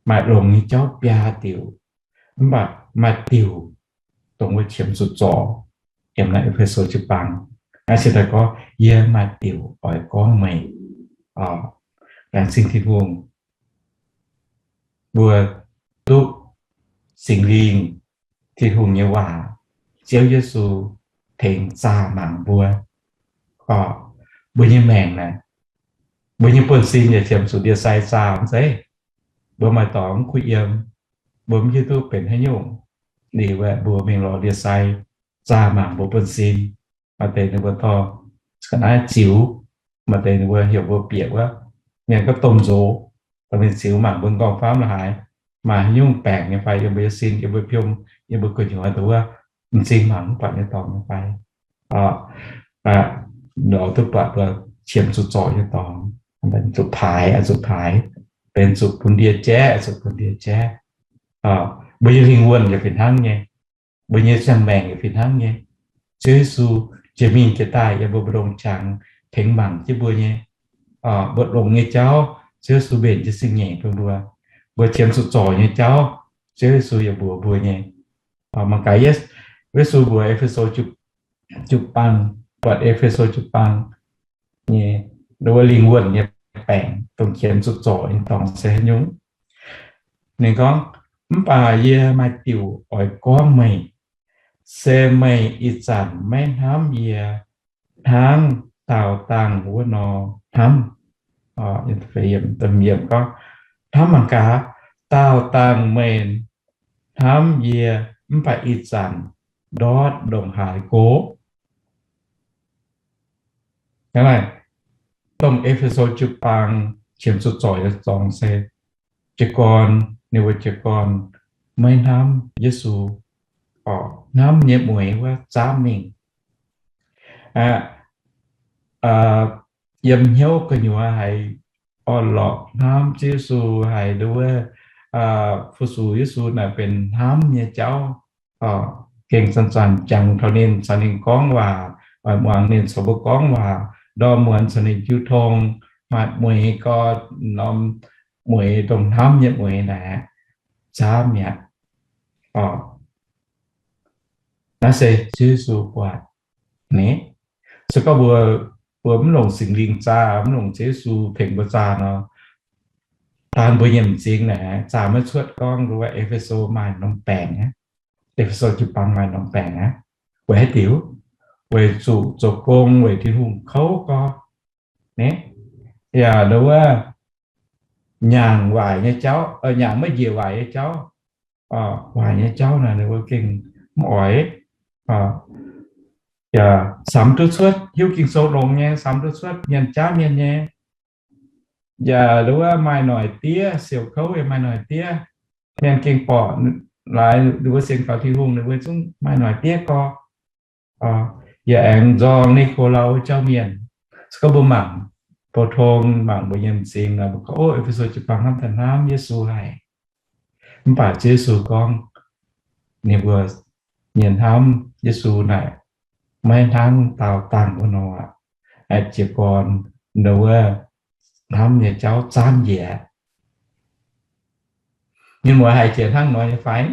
Maaih longx nyei jauv biaa diuc, mv baac maaih diuc dongh wuov qiemx zuqc zorc. Yiem naaiv E^fe^so jiu-baang, naaiv se daaih gorngv, yie maaih diuc oix gorngv meih. Laengz zingh Tin-Hungh, mbuo duqv Singx Lingh, Tin-Hungh nyei waac, Ziouv Yesu tengx zaah mangc mbuo. Mbuo nyei maengc naaic, mbuo nyei buonv-sin yaac qiemx zuqc ndie-sai zaah mv zeiz? Mbuo maaih dorngx mv kuh yiem, mbuo mv hiuv duqv benx haaix nyungc. Liuz mbuo mingh lorz ndie-sai zaah mangc mbuo buonv-sin. Maaih deix ninh mbuo dorh ga'naaiv ziux, maaih deix ninh mbuo heuc mbuo bieqc wuov mienh gauh domh nzox, dorh mingh ziux mangc mbuo nqorngv-famv la'haaix, maaih haaix nyungc baengc nyei fai, yiem mbuo nyei sin, yiem mbuo piom, yiem mbuo gu'nyuoz dongh wuov, m'zing mangc mv buatc nyei dorngx nyei fai. Lorz duqv buatc mbuo qiemx zuqc zorc nyei dorngx, benx zuqc paaix, zuqc paaix, benx zuqc bun ndie-jaiv, zuqc bun ndie-jaiv. Mbuo nyei lingh wuonh yaac fih hnangv nyei, mbuo nyei ziangh maengc yaac fih hnangv nyei. Ziouv Yesu jiex mingh jiex daaih yiem mbuo mbu'ndongx qangx tengx mangc jienv mbuo nyei, mbuo longx nyei jauv, Ziouv Yesu mbenc jienv sin nyeic bun mbuo. Mbuo qiemx zuqc zorc nyei jauv, Ziouv Yesu yaac mbuox mbuo nyei. Mangc gaax, Yesu mbuox E^fe^so jiu-baang, buatc E^fe^so jiu-baang nyei, wuov lingh wuonh nyei baengc, dongh qiemx zuqc zorc nyei dorngx se haaix nyungc. Ninh gorngv, mv baac yie maaih diuc oix gorngv meih, se meih ih zanc maiv hnamv yie hnangv daauh dangh wuov nor hnamv. Hnamv mangc gaax, daauh dangh meih hnamv yie mv baac ih zanc ndortv ndongc haaix go? Dongh E^fe^so jiu-baang qiemx zuqc zorc nyei dorngx se jiez gorn, ninh mbuo jiez gorn maiv hnamv Yesu, hnamv nyei mueix wuov zaamv mingh. Yiem hnyouv gu'nyuoz haiz orn-lorqc hnamv Ziouv Yesu, haiz nduov wuov fu-sux Yesu naaic benx hnamv nyei jauv. Gengh zanc-zanc jangx taux ninh, caux ninh gorngv waac, oix muangx ninh caux mbuo gorngv waac, ndorm muonz caux ninh jiu tong, maaih mueix gorx, norm mueix dongh hnamv nyei mueix naaic, zaamv mi'aqv. Naaiv se Ziouv Yesu buatc ni. Se gorngv mbuo, mbuo mv longc Singx Lingh zaah, mv longc Ziouv Yesu tengx mbuo zaah nor, daan mbuo nyei m'zing naaic zaah maiv cuotv gorngv nduov E^fe^so maaih norm baengc aqv. E^fe^so jiu-baang maaih norm baengc aqv. Weic haaix diuc? Weic zuqc zoux gong weic Tin-Hungh kouv gorx. Yaac nduov wuov nyaangc waaic nyei jauv, nyaangc maiv njiec waaic nyei jauv. Waaic nyei jauv naaic ninh mbuo gengh mv oix. Yaac samx duqv cuotv, hiuv Ging-Sou longx nyei, samx duqv cuotv mienh jaav mienh nyei. Yaac nduov wuov maaih noic diev, siouc kouv yaac maaih noic diev. Mienh gengh borqc laaix nduov wuov sienx kaux Tin-Hungh, ninh mbuo zungv maaih noic diev gorx. Yaac aengx nzorng Ni^ko^lau jauv mienh. Se gorngv mbuo mangc pou-tong, mangc mbuo nyei m'zing nor, mbuo gorngv, O, E^fe^so jiu-baang hnamv daaih hnamv Yesu haic. Mv baac Ziouv Yesu gorngv, ninh mbuo nyei hnamv Yesu naaic maiv hnangv daauh dangh wuov nor aqv. Jiez gorn nduov wuov hnamv nyei jauv zaamv njiec. Mienh muoz haiz jiex hnangv nor nyei fai?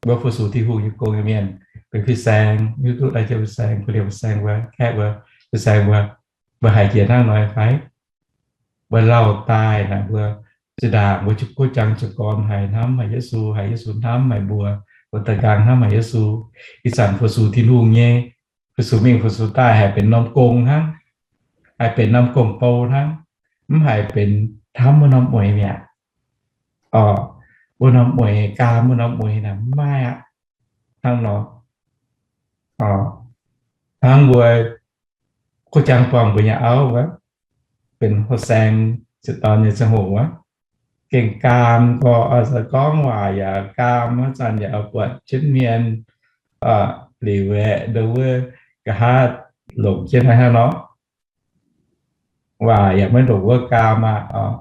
Mbuo fu-sux Tin-Hungh nyei gong nyei mienh, benx fin-saeng, hiuv duqv lai jienv fin-saeng, kuv liemh fin-saeng wuov, kaeqv wuov, fin-saeng wuov, mbuo haiz jiex hnangv nor nyei fai? Mbuo lauh daaih naaic mbuo zinh ndaangc mbuo jiu-, gox jangx jiez gorn haiz hnamv haic Yesu, haiz Yesu hnamv haic mbuo, Mbuo da'nqaang hnangv maaih Yesu. Ih zanc fu-sux Tin-Hungh nyei, fu-sux mingh fu-sux daaih haih benx norm gong hnangv, haih benx norm gong-bou hnangv, mv haih benx hnamv wuov norm mueiz mi'aqv. Orqc, wuov norm mueiz, gaam wuov norm mueiz naaic mv maaih aqv. Hnangv nor, hnangv mbuo kuv jangx buangh mbuo nyei auv wuov, benx houh saeng ziepc dorn nyei ziangh hoc wuov, gengh gaam gorx, oix zuqc gorngv waac yaac gaam, maiv zanc yaac oix buatc jienv mienh liuc aeqv, ndo wuov nqa'haav longc jienv hnangv nor. Waac yaac maiv ndongc wuov gaam aqv.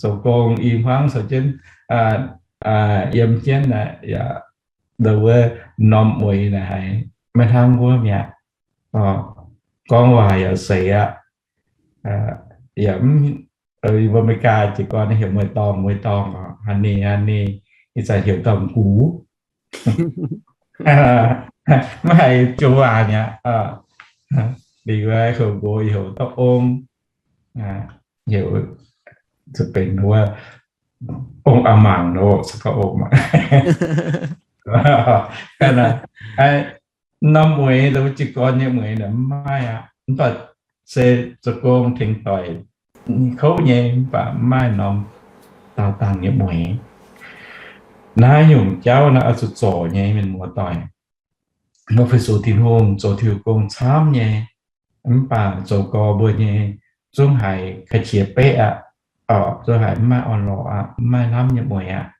Zoux gong i hmuangv caux jienv yiem jienv naaic yaac ndo wuov norm mueiz naaic haiz maiv hnangv wuov mi'aqv. Gorngv waac yaac seix aqv. Yaac mv, mbuo America jiez gorn heuc mueiz-dorngh, mueiz-dorngh, honey, honey, ih zanc heuc dauh m'gux. Maiv haih joux waac mi'aqv. Liuz heuc nqox heuc dauh ong, heuc, zuqc benx wuov ong a'mangc nor, se gorngv ong aqv. Norm mueiz, jiez gorn nyei mueiz naaic mv maaih aqv. Mv baac se zoux gong tengx doic kouv nyei, mv baac mv maaih norm daauh dangh nyei mueiz. Naaiv nyungc jauv naaiv oix zuqc zorc nyei, mienh muoz-doic. Mbuo fu-sux Tin-Hungh zoux Tin-Hungh gong camv nyei, mv baac zoux gorx mbuo nyei zungv haiz ga'qiex beqv aqv. Orqc, zungv haiz mv maaih orn-lorqc aqv, mv maaih hnamv nyei mueiz aqv.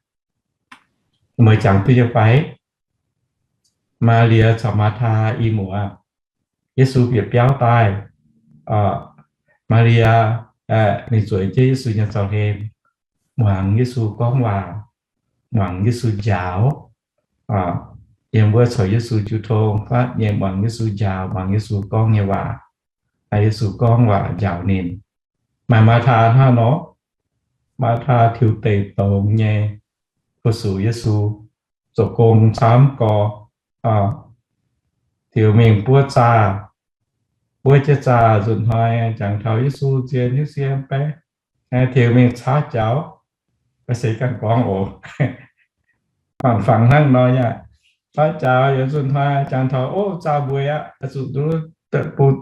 Meih jangx duqv nyei fai? Maa^li^yaa caux Maa^taa i muoz, Yesu bieqc biauv daaih, Maa^li^yaa ninh zueiz jienv Yesu nyei zaux-hlen, muangx Yesu gorngv waac, muangx Yesu njaaux. Yiem wuov caux Yesu jiu tong fatv nyei, muangx Yesu njaaux, muangx Yesu gorngv nyei waac. Yesu gorngv waac njaaux ninh. Maaih Maa^taa hnangv nor, Maa^taa tiux deic dongz nyei fu-sux Yesu, zoux gong camv gorx, tiux mingh buov zaah, buov jienv zaah nzunc hnoi jangx taux Yesu zien hnyouv sie baeqv, tiux mingh caqv jaux, maiv zeiz ganh gorngv oc. Fangx-fangx hnangv nor yaac caqv jaux, yietc nzunc hnoi jangx taux, ov, zaah mbueiz aqv, zuqc bungx,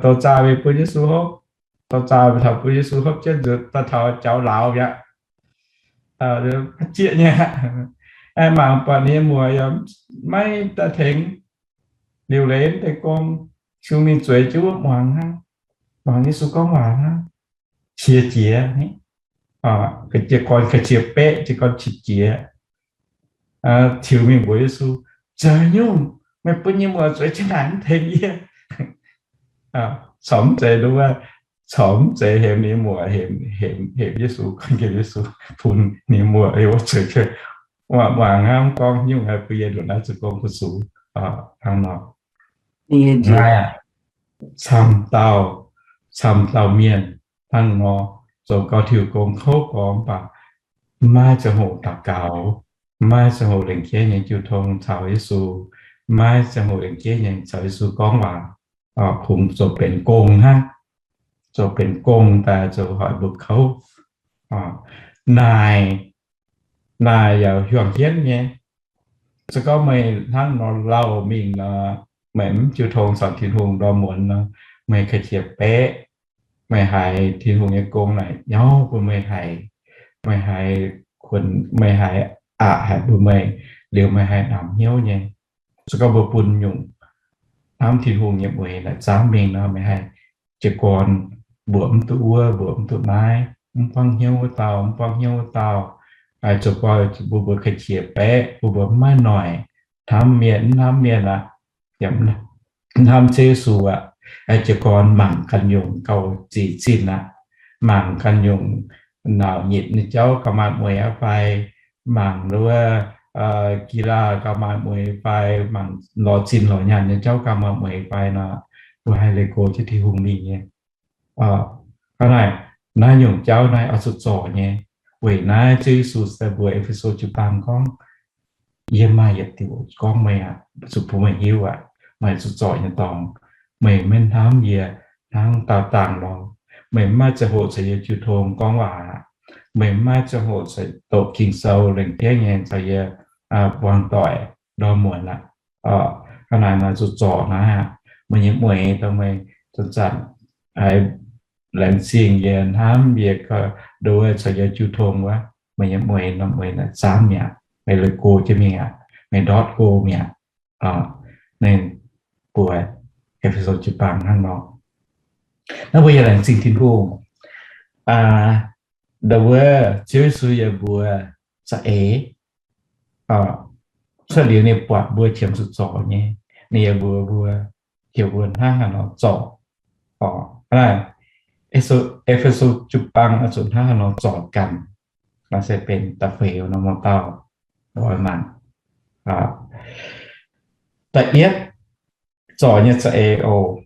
douh zaah mingh bun Yesu hopv. Douh zaah mingh taux bun Yesu hopv jienv nzunc, daaih taux jaux lauz mi'aqv. Zieqv nyei aqv. Mangc buatc ninh nyei muoc yaac maiv daaih tengx, liuc leiz deix gong, ziouc mingh zueiz jienv wuov muangx hnangv, muangx Yesu gorngv waac hnangv, qiex jiez, jiez gorn ga'qiex beqv, jiez gorn qiex jiez. Ziux mingh mbuox Yesu, Zoux nyungc meih bun nyei muoc zueiz jienv naaic mv tengx yie. Corc mv zeiz nduov, corc mv zeiz hemx ninh muoc, hemx Yesu, gorngv nqemh Yesu, bun ninh muoc wuov zueiz, muangx hnangv gorngv nyungc bun yie nduqc naaiv zoux gong fu-sux hnangv nor. Naaiv camv dauh, camv dauh mienh hnangv nor, zoux gau Tin-Hungh gong kouv gorx mv baac maiv ziangh hoc daux gaux, maiv ziangh hoc lengc jeiv nyei jiu tong caux Yesu, maiv ziangh hoc lengc jeiv nyei caux Yesu gorngv waac, kungx zoux benx gong hnangv, zoux benx gong daaih zoux hoic mbuo kouv. Naaic, naaic yaac hiuang hienv nyei. Se gorngv meih hnangv nor lauh mingh nor, meih mv jiu tong caux Tin-Hungh ndorm muonz nor, meih ga'qiex beqv, meih haiz Tin-Hungh nyei gong naaic nyauv bun meih haiz, meih haiz kuonx, meih haiz aqc haic bun meih, liuz meih haih namx hnyouv nyei. Se gorngv mbuo bun nyungc hnamv Tin-Hungh nyei mueiz naaic zaamv mingh nor, meih haih jiez gorn mbuoqc mv duqv wuov, mbuoqc mv duqv naaiv, mv buangv hnyouv wuov dauh, mv buangv hnyouv wuov dauh. Zoux gau mbuo, mbuo ga'qiex beqv, mbuo, mbuo mv maaih noic hnamv mienh, mv hnamv mienh aqv, yaac hnamv Ziouv Yesu aqv. Jiez gorn mangc ganh nyungc gauh ziex zinh aqv. Mangc ganh nyungc nauc nyitc nyei jauv gauh maaih mueiz aqv fai, mangc wuovกีฬา gauh maaih mueiz fai, mangc lorz zinh lorz nyaanh nyei jauv gauh maaih mueiz fai nor, mbuo haih leih go jienv Tin-Hungh mingh nyei. Hnangv naaic, naaiv nyungc jauv naaiv oix zuqc zorc nyei. Weic naaiv Ziouv Yesu se mbuox E^fe^so jiu-baang gorngv, Yie maaih yietc diuc gorngv meih aqv, zuqc bun meih hiuv aqv. Meih zuqc zorc nyei dorngx. Meih maiv hnamv yie hnangv daauh dangh lorz. Meih maiv ziangh hoc caux yie jiu tong gorngv waac aqv. Meih maiv ziangh hoc caux doqc Ging-Sou lengc jeiv nyei caux yie buangh doic ndorm muonz aqv. Ga'naaiv maaih zuqc zorc naaiv aqv. Meih nyei mueiz dongh meih zanc-zanc laengz zingh yie hnamv yie, nduov caux yie jiu tong wuov, meih nyei mueiz norm mueiz naaic zaamv mi'aqv. Meih leih go jienv mingh aqv. Meih ndortv go mi'aqv. Ninh mbuox E^fe^so jiu-baang hnangv nor. Naaiv mbuo yaac laengz zingh Tin-Hungh. Nduov Ziouv Yesu yaac mbuox za'eix, cuotv liuz ninh buatc mbuo qiemx zuqc zorc nyei, ninh yaac mbuox mbuo, heuc mbuo hnangv haaix nor zorc. Naaiv E^fe^so jiu-baang oix zuqc hnangv haaix nor zorc ganh. Naaiv se benx da'feix norm dauh oix mangc. Da'yietv, zorc nyei za'eix oc.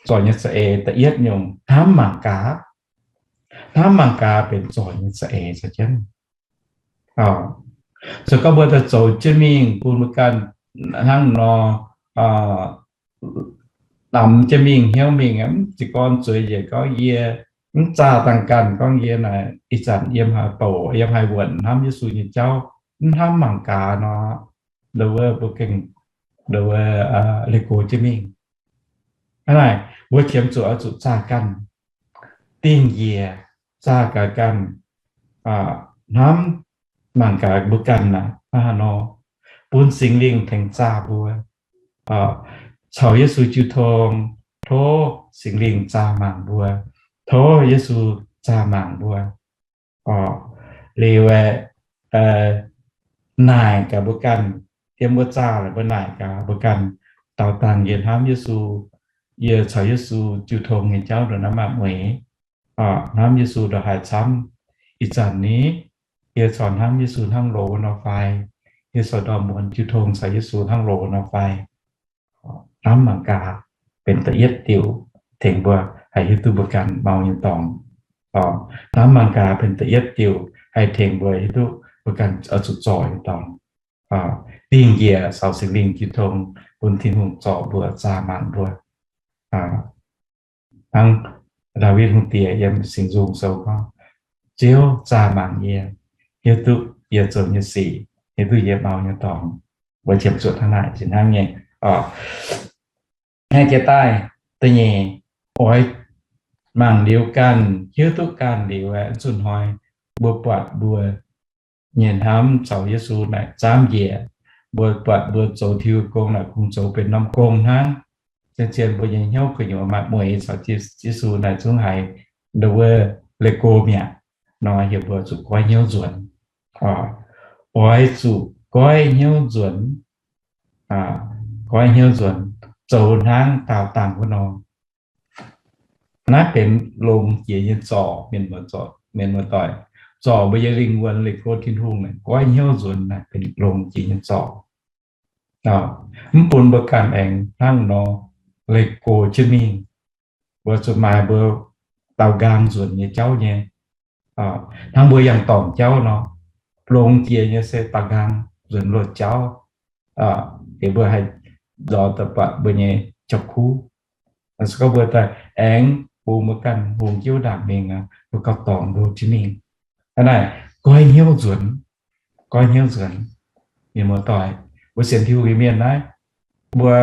Zorc nyei za'eix da'yietv nyungc hnamv mangc gaax. Hnamv mangc gaax benx zorc nyei za'eix za'jienv. Se gorngv mbuo daaih zoux jienv mingh bun mbuo ganh hnangv nor, damx jienv mingh hnyouv mingh, mv jiez gorn zueiz njiec gorngv yie mv zaah dangh ganh gorngv yie naaic ih zanc yiem haaix douc, yiem haaix wuonc hnamv Yesu nyei jauv, mv hnamv mangc gaax nor, nduov mbuo gengh, nduov leih go jienv mingh. Hnangv naaic, mbuo qiemx zuqc oix zuqc zaah ganh, dingh njiec zaah gaax ganh, hnamv mangc gaax mbuo ganh naaic hnangv haaix nor, bun Singx Lingh tengx zaah mbuo. Caux Yesu jiu tong, tov Singx Lingh zaah mangc mbuo, tov Yesu zaah mangc mbuo. Liuz aeqv, naaic gaax mbuo ganh, yiem mbuo zaah laaix mbuo naaic gaax mbuo ganh, daaux dangh yie hnamv Yesu, yie caux Yesu jiu tong nyei jauv ndongc naaiv maaih mueiz. Hnamv Yesu ndongc haaix camv? Ih zanc ni, yie corc hnamv Yesu hnangv loz wuov nor fai? Yie corc ndorm muonz jiu tong caux Yesu hnangv loz wuov nor fai? Hnamv mangc gaax benx da'yietv diuc tengx mbuo haih hiuv duqv mbuo ganh mau nyei dorngx. Hnamv mangc gaax benx da'yietv diuc haih tengx mbuo hiuv duqv mbuo ganh oix zuqc zorc nyei dorngx. Dingh njiec caux Singx Lingh jiu tong, bun Tin-Hungh zorc mbuo, zaah mangc mbuo. Hnangv Ndaawitv Hungh Diex yiem Singx Nzung Sou gorngv, Ziouv, zaah mangc yie, hiuv duqv yie zoux nyei sic, hiuv duqv yie mau nyei dorngx. Mbuo qiemx zuqc hnangv naaic, zinh hnangv nyei. Naaiv jiex daaih da'nyeic, oix mangc liuz ganh, hiuv duqv ganh liuz aeqv, zunh hnoi mbuo buatc mbuo nyei hnamv caux Yesu naaic zaamv njiec. Mbuo buatc mbuo zoux Tin-Hungh gong naaic kungx zoux benx norm gong hnangv. Zien-zien mbuo nyei hnyouv gu'nyuoz maaih mueiz caux Yesu naaic zungv haiz nduov wuov leih go mi'aqv. Nor heuc mbuo zuqc goiv hnyouv nzuonx. Oix zuqc goiv hnyouv nzuonx, goiv hnyouv nzuonx, zoux hnangv daauh dangh wuov nor. Naaiv benx longx jiex nyei zorc, mienh muoz-doic. Zorc mbuo nyei lingh wuonh leih go Tin-Hungh naaic, goiv hnyouv nzuonx naaic benx longx jiex nyei zorc. Mv bun mbuo ganh aengx hnangv nor leih go jienv mingh. Mbuo zuqc maaih mbuo daaux nqaang nzuonx nyei jauv nyei. Hnangv mbuo yangh dorngc jauv nor, longx jiex nyei se daaux nqaang nzuonx loz jauv. Liuz mbuo haih lorz daaih buatc mbuo nyei jauv-kuv. Se gorngv mbuo daaih aengx bun mbuo ganh hungx jiuv ndaangc mingh, mbuo gauh dorngc ndoh jienv mingh. Hnangv naaic, goiv hnyouv nzuonx, goiv hnyouv nzuonx. Mienh muoz-doic, mbuo sienx Tin-Hungh nyei mienh naaiv, mbuo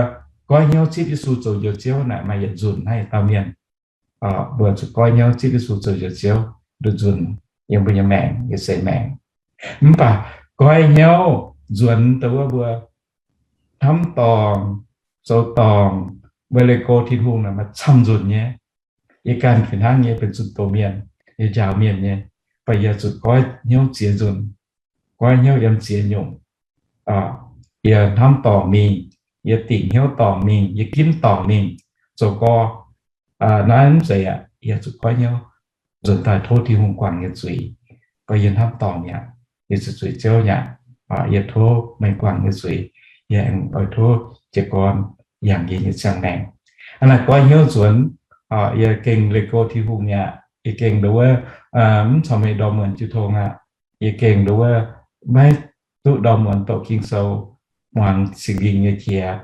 goiv hnyouv zipv Yesu zoux Njoux Ziouv naaic maaih yietc nzunc naaiv yietc dauh mienh. Mbuo zuqc goiv hnyouv zipv Yesu zoux Njoux Ziouv nduqc nzunc yiem mbuo nyei maengc, yiem seix maengc. Mv baac goiv hnyouv nzuonx dongh wuov mbuo hnamv dorngc, zoux dorngc, mbuo leih go Tin-Hungh naaic maaih camv nzunc nyei. Yie ganh fih hnangv nyei benx zunh doz mienh, yie njaaux mienh nyei, mv baac yie zuqc goiv hnyouv ziex nzunc, goiv hnyouv yiem ziex nyungc. Yie hnamv dorngc mingh, yie dingc hnyouv dorngc mingh, yie ginv dorngc mingh, zoux gorx naaiv mv zeiz aqv. Yie zuqc goiv hnyouv nzuonx daaih tov Tin-Hungh guangc yie zuiz. Gorngv yie hnamv dorngc mi'aqv, yie zuqc zuiz Ziouv mi'aqv. Yie tov meih guangc yie zuiz. Yie aengx oix tov jiez gorn yangh yie nyei ziangh maengc. Hnangv naaic goiv hnyouv nzuonx, yie gengh leih go Tin-Hungh mi'aqv. Yie gengh nduov wuov, mv caux meih ndorm muonz jiu tong aqv. Yie gengh nduov wuov, maiv duqv ndorm muonz doqc Ging-Sou, muangx Singx Lingh nyei qiex.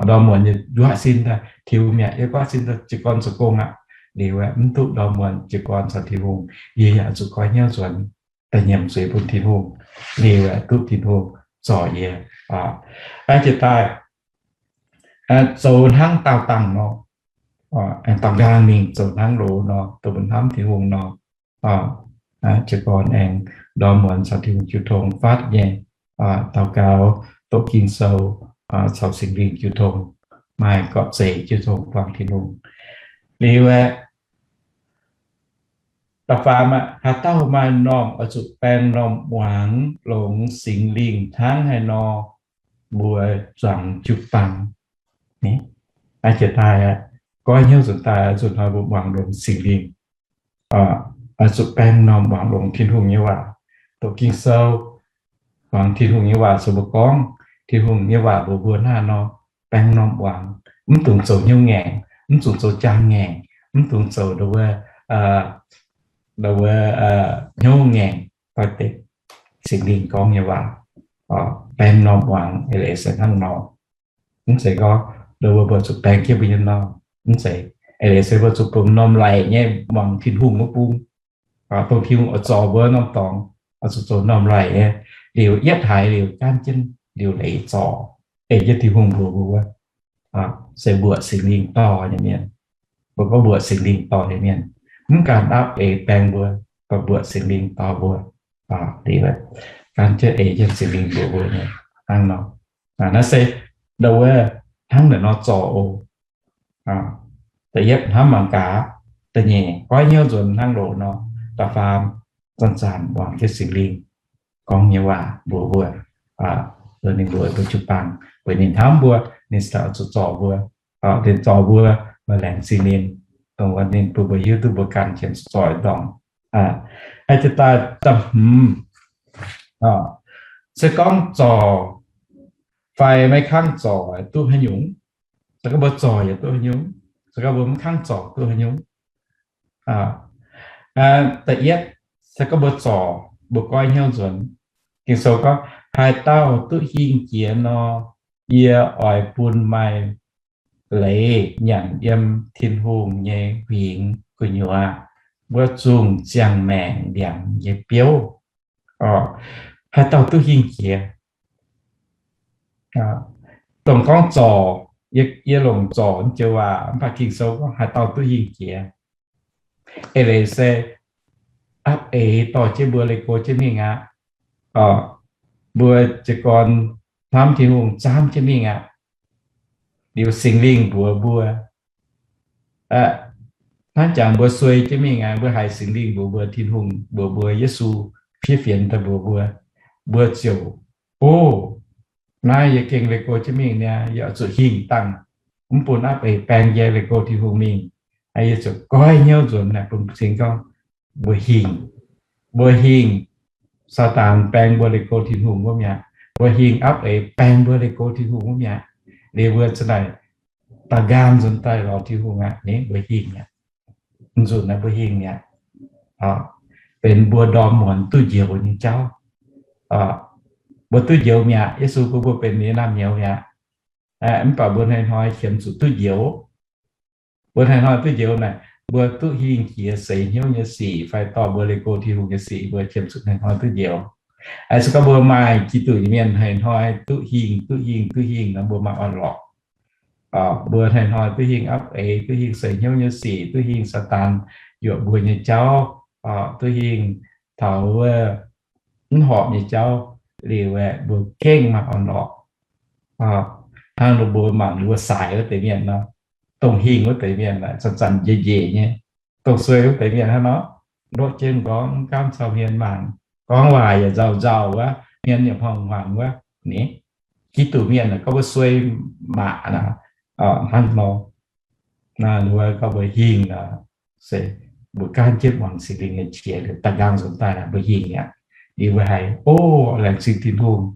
Ndorm muonz yie nduov sin daaih tiux mi'aqv, yie nduov sin daaih jiez gorn zoux gong aqv. Liuz aeqv, mv duqv ndorm muonz jiez gorn caux Tin-Hungh, yie yaac zuqc goiv hnyouv nzuonx, daaih nyiemc zuiz bun Tin-Hungh. Liuz aeqv, duqv Tin-Hungh zorc yie. Aa, jiex daaih zoux hnangv daauh dangh nor, aengx daauh nqaang mingh zoux hnangv loz nor, dongh mbuo hnamv Tin-Hungh nor. Jiez gorn aengx ndorm muonz caux Tin-Hungh jiu tong fatv nyei, daux gaux, doqc Ging-Sou, caux Singx Lingh jiu tong, maaih gorqv-zeic jiu tong buangh Tin-Hungh. Liuz aeqv, da'faam aeqv, haaix dauh maaih m'normh oix zuqc baeng m'normh muangx longx Singx Lingh hnangv haaix nor, mbuo zuangx jiu-baang. Jiex daaih aeqv, goiv hnyouv nzuonx daaih oix zuqc hnoi mbuo muangx longx Singx Lingh. Oix zuqc baeng m'normh muangx longx Tin-Hungh nyei waac, doqc Ging-Sou, muangx Tin-Hungh nyei waac zoux mbuo gorngv, Tin-Hungh nyei waac mbuox mbuo hnangv nor, baeng m'normh muangx, mv dungx zoux hnyouv ngaengc, mv dungx zoux jaang ngaengc, mv dungx zoux ndo wuov, ndo wuov hnyouv ngaengc, doix-dekc Singx Lingh gorngv nyei waac. Baeng m'normh muangx eix leiz se hnangv nor. Mv zeiz gorngv ndo wuov mbuo zuqc baeng jienv mbuo nyei m'normh. Mv zeiz. Eix leiz se mbuo zuqc bun m'normh laic nyei muangx Tin-Hungh wuov bung. Dongh Tin-Hungh oix zorc mbuo norm dorngx, oix zuqc zoux m'normh laic nyei. Liuz yietv haiz liuz gaanv jienv liuz leiz zorc, ei jienv Tin-Hungh mbuox mbuo wuov, se mbuoqc Singx Lingh dorh nyei mienh. Mbuo gorngv mbuoqc Singx Lingh dorh nyei mienh, mv ganh aapv eix baeng mbuo, mbuoqc Singx Lingh dorh mbuo. Liuz, gaanv jienv ei jienv Singx Lingh mbuox mbuo nyei hnangv nor. Naaiv se ndo wuov hnangv naaic nor zorc oc. Da'yietv hnamv mangc gaax. Da'nyeic goiv hnyouv nzuonx hnangv loz nor. Da'faam, zanc-zanc muangx jienv Singx Lingh gorngv nyei waac mbuox mbuo, ninh mbuox mbuo jiu-baang, weic ninh hnamv mbuo, ninh ziouc zuqc zorc mbuo. Ninh zorc mbuo, mbuo laengz zingh ninh, dongh wuov ninh bun mbuo hiuv duqv mbuo ganh qiemx zuqc zorc nyei dorngx. Aeqv, jiex daaih da'hmz, se gorngv zorc fai maiv kangv zorc duqv haaix nyungc? Se gorngv mbuo zorc yaac duqv haaix nyungc, se gorngv mbuo mv kangv zorc duqv haaix nyungc? Da'yietv, se gorngv mbuo zorc, mbuo goiv hnyouv nzuonx. Ging-Sou gorngv, haaix dauh duqv hingh jiex nor, yie oix bun maaih leiz nyanc yiem Tin-Hungh nyei huingx gu'nyuoz, mbuo zungh ziangh maengc ndiangx nyei biouv. Haaix dauh duqv hingh jiex, dongh gorngv zorc, yie longc zorc joux waac, mv baac Ging-Sou gorngv haaix dauh duqv hingh jiex. Eix leiz se aapv eix dorh jienv mbuo leih go jienv mingh aqv. Mbuo jiez gorn hnamv Tin-Hungh zaamv jienv mingh aqv. Liuz Singx Lingh mbuox mbuo, hnangv jangx mbuo suei jienv mingh aqv, mbuo haiz Singx Lingh mbuox mbuo, Tin-Hungh mbuox mbuo, Yesu fiev fienx daaih mbuox mbuo, mbuo ziouc, o, naaiv yie gengh leih go jienv mingh niaa, yie oix zuqc hingh dangh, mv bun aapv eix baeng yie leih go Tin-Hungh mingh. Yie ziouc goiv hnyouv nzuonx naaic bun cing gorngv mbuo hingh, mbuo hingh Saadaan baeng mbuo leih go Tin-Hungh wuov mi'aqv. Mbuo hingh aapv eix baeng mbuo leih go Tin-Hungh wuov mi'aqv. Liuz mbuo za'naaic da'nqaang nzuonx daaih lorz Tin-Hungh aqv. Ninh mbuo hingh mi'aqv. Nzunc naaiv mbuo hingh mi'aqv. Benx mbuo ndorm muonz duqv njoux nyei jauv. Mbuo duqv njoux mi'aqv. Yesu bun mbuo benx ninh nyei naamh nyouz mi'aqv. Mv baac mbuo hnoi-hnoi qiemx zuqc duqv njoux. Mbuo hnoi-hnoi duqv njoux naaic, mbuo duqv hingh jiex seix hnyouv nyei sic fai dorh mbuo leih go Tin-Hungh nyei sic, mbuo qiemx zuqc hnoi-hnoi duqv njoux. Se gorngv mbuo maaih Giduc nyei mienh hnoi-hnoi duqv hingh, duqv hingh, duqv hingh nor, mbuo maaih orn-lorqc. Mbuo hnoi-hnoi duqv hingh aapv eix, duqv hingh seix hnyouv nyei sic, duqv hingh Saadaan yuoqc mbuo nyei jauv, duqv hingh taux mv horpc nyei jauv liuz aeqv, mbuo gengh maaih orn-lorqc. Hnangv mbuo mangc mbuo saaic wuov deix mienh nor, dongh hingh wuov deix mienh zanc-zanc njiec njiec nyei, dongh suei wuov deix mienh hnangv nor, ndoqv jienv m'nqorngv, mv gaamv cau hmien mangc, gorngv waac yaac nzauh nzauh wuov, hmien yaac hmuangx hmuangx wuov. Ni, Giduc mienh gorngv mbuo suei maac hnangv nor. Wuov gorngv mbuo hingh se mbuo gaanv jienv muangx Singx Lingh nyei qiex liuz, da'nqaang nzuonx daaih mbuo hingh mi'aqv. Liuz mbuo haiz, o, laengz zingh Tin-Hungh,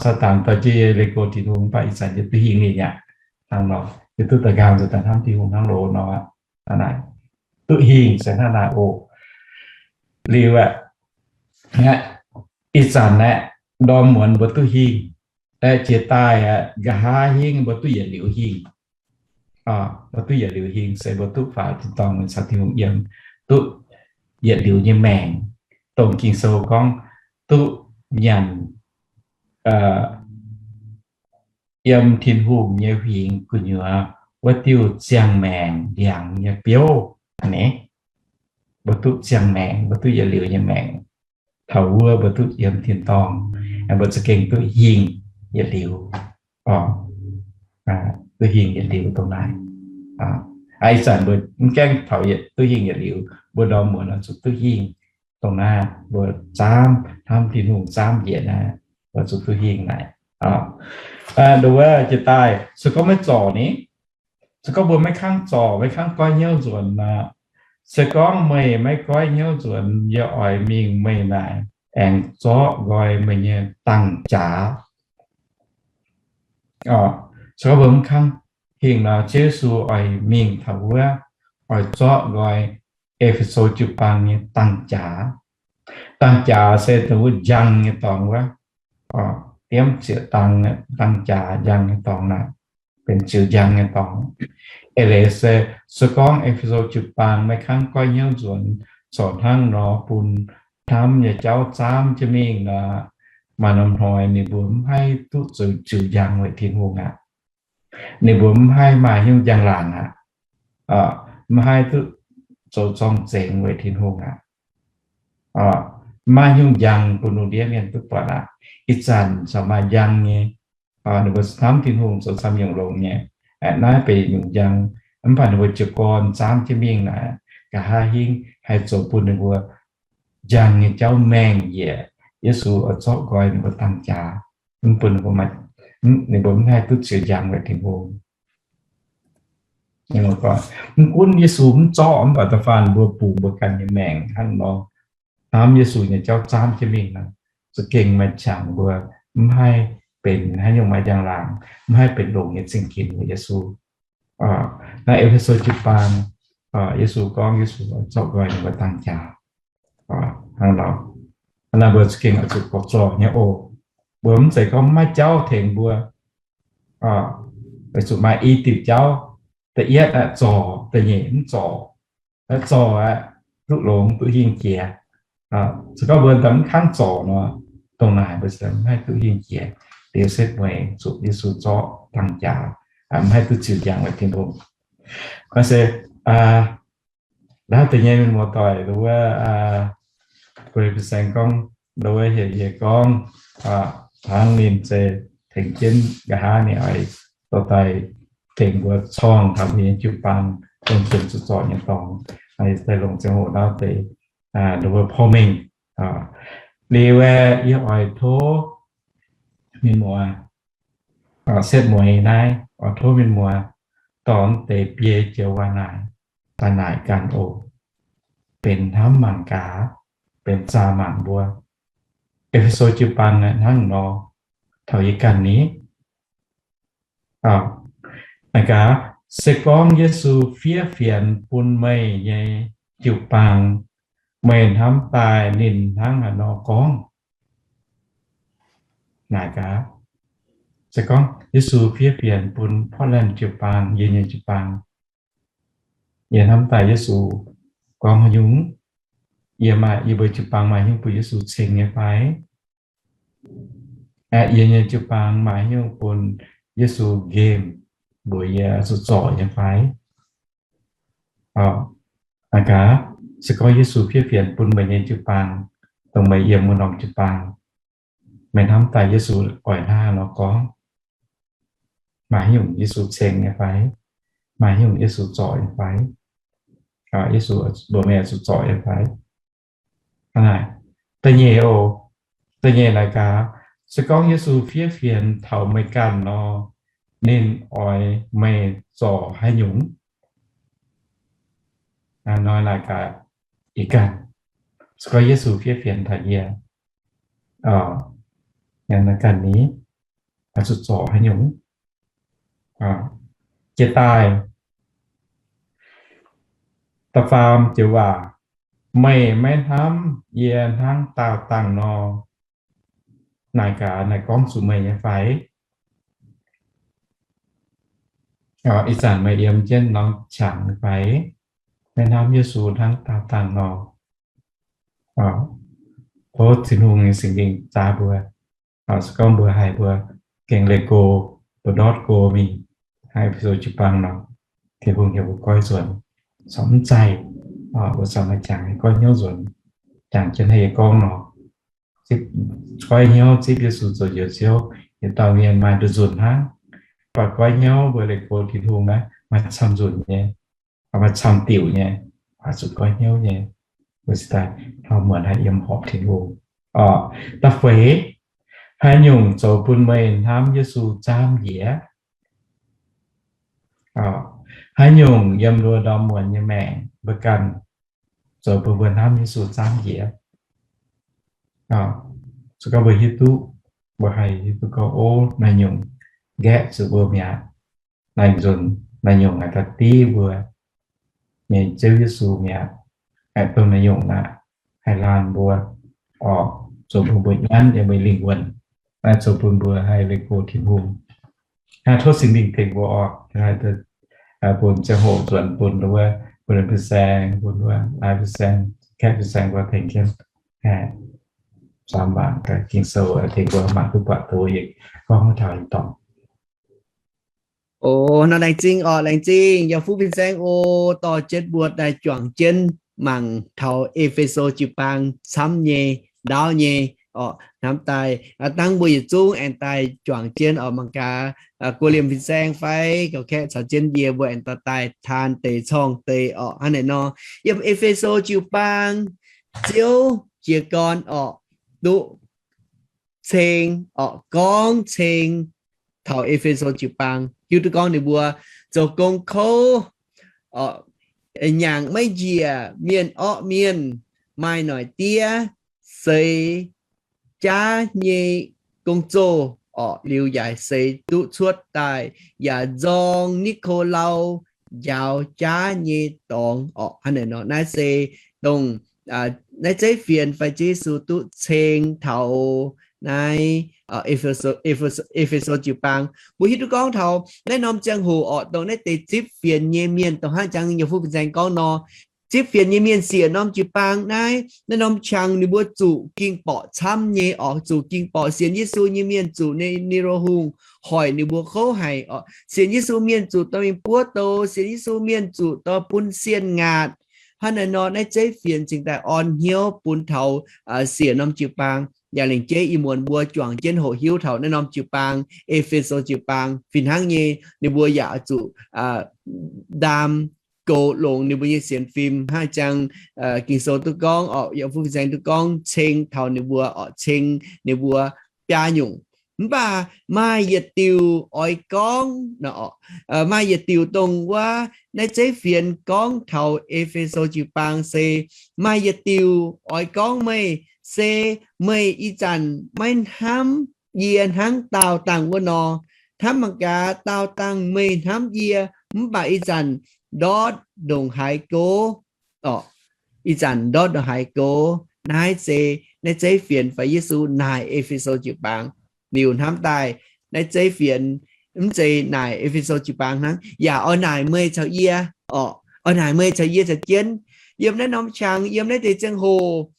Saadaan dorh jienv yie leih go Tin-Hungh, mv baac ih zanc yie duqv hingh ninh mi'aqv. Hnangv nor, yie duqv da'nqaang nzuonx daaih hnamv Tin-Hungh hnangv loz nor. Duqv hingh se hnangv naaic oc. Liuz aeqv, ih zanc aeqv, ndorm muonz mbuo duqv hingh, aeqv, jiex daaih aeqv, nqa'haav hingv mbuo duqv yietc liuz hingh. Mbuo duqv yietc liuz hingh se mbuo duqv faaux tin-dorngh caux Tin-Hungh yiem, duqv yietc liuz nyei maengc, dongh Ging-Sou gorngv duqv nyanc yiem Tin-Hungh nyei huingx gu'nyuoz wuov diuh ziangh maengc ndiangx nyei biouv. Aa, mbuo duqv ziangh maengc, mbuo duqv yietc liuz nyei maengc. Taux wuov mbuo duqv yiem tin-dorngh, mbuo za'gengh duqv hingh yietc liuz. Duqv hingh yietc liuz dongh naaiv. Ih zanc mbuo mv gaengh taux duqv hingh yietc liuz, mbuo ndorm muonz oix zuqc duqv hingh dongh naaiv, mbuo zaamv hnamv Tin-Hungh zaamv njiec naaiv, mbuo zuqc duqv hingh naaic. Nduov wuov jiex daaih, se gorngv maiv zorc ni, se gorngv mbuo maiv kangv zorc, maiv kangv goiv hnyouv nzuonx aqv, se gorngv meih maiv goiv hnyouv nzuonx, yie oix mingh meih naaic aengx zorqv nqoi meih nyei dang-jaax. Se gorngv mbuo mv kangv hingh nor, Ziouv Yesu oix mingh taux wuov, oix zorqv nqoi E^fe^so jiu-baang nyei dang-jaax. Dang-jaax se dongh wuov njang nyei dorngx wuov, diemv ziepc dang, dang-jaax njang nyei dorngx naaic, benx ziux njang nyei dorngx. Eix leiz se, se gorngv E^fe^so jiu-baang maiv kangv goiv hnyouv nzuonx, corc hnangv nor bun hnamv nyei jauv zaamv jienv mingh nor, maaih norm hnoi ninh mbuo mv haih duqv zoux ziux njang weic Tin-Hungh aqv. Ninh mbuo mv haih maaih hnyouv njang-laangc aqv. Mv haih duqv zoux zorng-zengx weic Tin-Hungh aqv. Mv maaih hnyouv njang bun lungh ndiev mienh duqv buatc aqv. Ih zanc corc maaih njang nyei, ninh mbuo hnamv Tin-Hungh zoux camv nyungc longx nyei. Naaiv benx nyungc njang, mv baac ninh mbuo jiez gorn zaamv jienv mingh naaic, nqa'haav hingv haih zoux bun ninh mbuo njang nyei jauv maengh njiec. Yesu oix zorqv nqoi ninh mbuo dang-jaax, mv bun ninh mbuo, ninh mbuo mv haih duqv ziux njang weic Tin-Hungh. Mv gunv Yesu mv zorqv, mv baac da'faanh mbuo bungx mbuo ganh nyei maengc hnangv nor, hnamv Yesu nyei jauv zaamv jienv mingh nor, za'gengh maaih qangx mbuo mv haih benx haaix nyungc maaih njang-laangc, mv haih benx longx nyei zingh ginx weic Yesu. Naaiv E^fe^so jiu-baang, Yesu gorngv Yesu zorqv nqoi ninh mbuo dang-jaax. Hnangv nor, naaiv mbuo za'gengh oix zuqc gorqv-zorc nyei oc. Mbuo mv zeiz gorngv maiv jauv tengx mbuo, weic zuqc maaih i diuc jauv. Da'yietv aeqv, zorc, da'nyeic mv zorc. Aeqv, zorc aeqv, duqv longx, duqv hingh jiex. Se gorngv mbuo mv kangv zorc nor, dongh naaic mbuo mv haih duqv hingh jiex. Liuz setv mueiz zuqc Yesu zorqv dang-jaax, mv haih duqv ziux njang weic Tin-Hungh. Naaiv se, naaiv deix nyei mienh muoz-doic, wuov, mbuo saeng gorngv, wuov, hieh yie gorngv, hnangv ninh se tengx jienv nqa'haav ninh oix dorh daaih tengx mbuo corng taux mbuo nyei jiu-baang, dongh sienx zuqc zorc nyei dorngx, daaih longc ziangh hoc ndau deix, wuov, porv mengh. Liuz aeqv, yie oix tov mienh muoz, setv mueiz naaiv oix tov mienh muoz dorh deix biei joux waac naaic daaih naaic ganh oc. Benx hnamv mangc gaax, benx zaah mangc mbuo. E^fe^so jiu-baang hnangv nor, taux yie ganh ni. Naaic gaax, se gorngv Yesu fiev fienx bun meih nyei jiu-baang, meih hnamv daaih ninh hnangv haaix nor gorngv? Naaic gaax, se gorngv Yesu fiev fienx bun Portland jiu-baang, yie nyei jiu-baang, yie hnamv daaih Yesu gorngv haaix nyungc? Yie maaih, yie mbuo jiu-baang maaih haaix nyungc bun Yesu ceng nyei fai? Aeqv, yie nyei jiu-baang maaih haaix nyungc bun Yesu nqemh mbuox yie zuqc zorc nyei fai? Naaic gaax, se gorngv Yesu fiev fienx bun meih nyei jiu-baang, dongh meih yiem wuov norm jiu-baang, meih hnamv daaih Yesu oix hnangv haaix nor gorngv? Maaih haaix nyungc Yesu ceng nyei fai? Maaih haaix nyungc Yesu zorc nyei fai? Yesu mbuox meih zuqc zorc nyei fai? Da'nyeic oc, da'nyeic naaic gaax, se gorngv Yesu fiev fienx taux meih ganh nor, ninh oix meih zorc haaix nyungc? Naaic gaax, ih ganh, se gorngv Yesu fiev fienx taux yie, ganh ni, oix zuqc zorc haaix nyungc? Jiex daaih, da'faam joux waac, meih maiv hnamv yie hnangv daauh dangh nor. Naaic gaax, naaic gorngv zuqc meih nyei fai? Ih zanc meih yiem jienv norm qangx fai? Maiv hnamv Yesu hnangv daauh dangh nor. Tov Tin-Hungh nyei Singx Lingh zaah mbuo. Se gorngv mbuo haih mbuo gengh leih go, mbuo ndortv go mingh hnangv E^fe^so jiu-baang nor, Tin-Hungh heuc mbuo goiv nzuonx, corc mv zeiz, mbuo corc maaih jangx goiv hnyouv nzuonx. Jangx jienv hnangv yie gorngv nor, zipv, goiv hnyouv zipv Yesu zoux njoux Ziouv, yietc dauh mienh maaih nduqc nzunc hnangv. Mv baac goiv hnyouv mbuo leih go Tin-Hungh naaiv maaih camv nzunc nyei, maaih camv diuc nyei, oix zuqc goiv hnyouv nyei, mbuo cingx daaih taux muonc haih yiem horpc Tin-Hungh. Orqc, da'feix, haaix nyungc zoux bun meih hnamv Yesu zaamv njiec? Haaix nyungc yiem mbuo ndorm muonz nyei maengc mbuo ganh zoux bun mbuo hnamv Yesu zaamv njiec? Se gorngv mbuo hiuv duqv, mbuo haih hiuv duqv gorngv, o, naaiv nyungc nqaeqv zuqc mbuo mi'aqv. Naaiv nzunc, naaiv nyungc haih daaih div mbuo nyei Ziouv Yesu mi'aqv. Haih dongh naaiv nyungc aqv, haih laanh mbuo, orqc, zoux bun mbuo nyanv yiem mbuo lingh wuonh. Naaiv zoux bun mbuo haih leih go Tin-Hungh. Tov Singx Lingh tengx mbuo orqc, bun ziangh hoc nzuonx bun wuov, bun fin-saeng, bun wuov, lai fin-saeng, kaeqv fin-saeng mbuo tengx jienv, samx mangc Ging-Sou, tengx mbuo mangc duqv buatc taux yie gorngv taux ih dorngx. O, nor laengz zingh orqc, laengz zingh yaac fuqv fin-saeng o, dorh jienv mbuo daaih juangc jienv mangc taux E^fe^so jiu-baang camv nyei, ndaauv nyei orqc. Hnamv daaih dangh mbuo yietc zungv aengx daaih juangc jienv orqc, mangc gaax guoqv liemh fin-saeng fai gauh kaeqv caux jienv yie mbuo aengx dorh daaih taan deix corng deix orqc. Hnangv naaiv nor, yiem E^fe^so jiu-baang, Ziouv jiez gorn orqc, duqv ceng orqc, gorngv ceng taux E^fe^so jiu-baang, hiuv duqv gorngv ninh mbuo zoux gong kouv, nyaangc maiv njiec, mienh orqv mienh, maaih noic diev, seix jaav nyei gong-zoh orqc, liuz yaac seix duqv cuotv daaih yaac nzorng Nikolaus njaaux jaav nyei dorngx orqc. Hnangv naaiv nor, naaiv se dongh naaiv zeiv fienx fai Yesu duqv ceng taux naaiv E^fe^so jiu-baang. Mbuo hiuv duqv gorngv taux naaiv norm ziangh hoc orqc, dongh naaiv deix zipv fienx nyei mienh dongh hnangv jangx yaac fuqv fin-saeng gorngv nor, zipv fienx nyei mienh siec norm jiu-baang naaiv, naaiv norm qangx ninh mbuo zuqc ging-borqc camv nyei orqc, zuqc ging-borqc. Sienx Yesu nyei mienh zuqc Ne^, Nero hungh hoic ninh mbuo kouv haic orqc. Sienx Yesu mienh zuqc dorh mingh buov douz, sienx Yesu mienh zuqc dorh bun sienh ngaatc. Hnangv naaiv nor, naaiv zeiv fienx cingx daaih orn hnyouv bun taux siec norm jiu-baang. Yaac lengc jeiv ih muonz mbuo juangc jienv hoqc hiuv taux naaiv norm jiu-baang, E^fe^so jiu-baang fih hnangv nyei, ninh mbuo yaac zuqc ndaam goux longx ninh mbuo nyei sienx fim, hnangv jangx Ging-Sou duqv gorngv orqc, yaac fuqv fin-saeng duqv gorngv ceng taux ninh mbuo orqc, ceng ninh mbuo biaa nyungc. Mv baac maaih yietc diuc oix gorngv, maaih yietc diuc dongh wuov naaiv zeiv fienx gorngv taux E^fe^so jiu-baang se, maaih yietc diuc oix gorngv meih se, meih ih zanc maiv hnamv yie hnangv daauh dangh wuov nor. Hnamv mangc gaax, daauh dangh meih hnamv yie, mv baac ih zanc ndortv ndongc haaix go orqc, ih zanc ndortv ndongc haaix go. Naaiv se naaiv zeiv fienx fai Yesu naaic E^fe^so jiu-baang. Liuz hnamv daaih naaiv zeiv fienx mv zeiz naaic E^fe^so jiu-baang hnangv, yaac oix naaic meih caux yie orqc, oix naaic meih caux yie caux jienv. Yiem naaiv norm qangx, yiem naaiv deix ziangh hoc,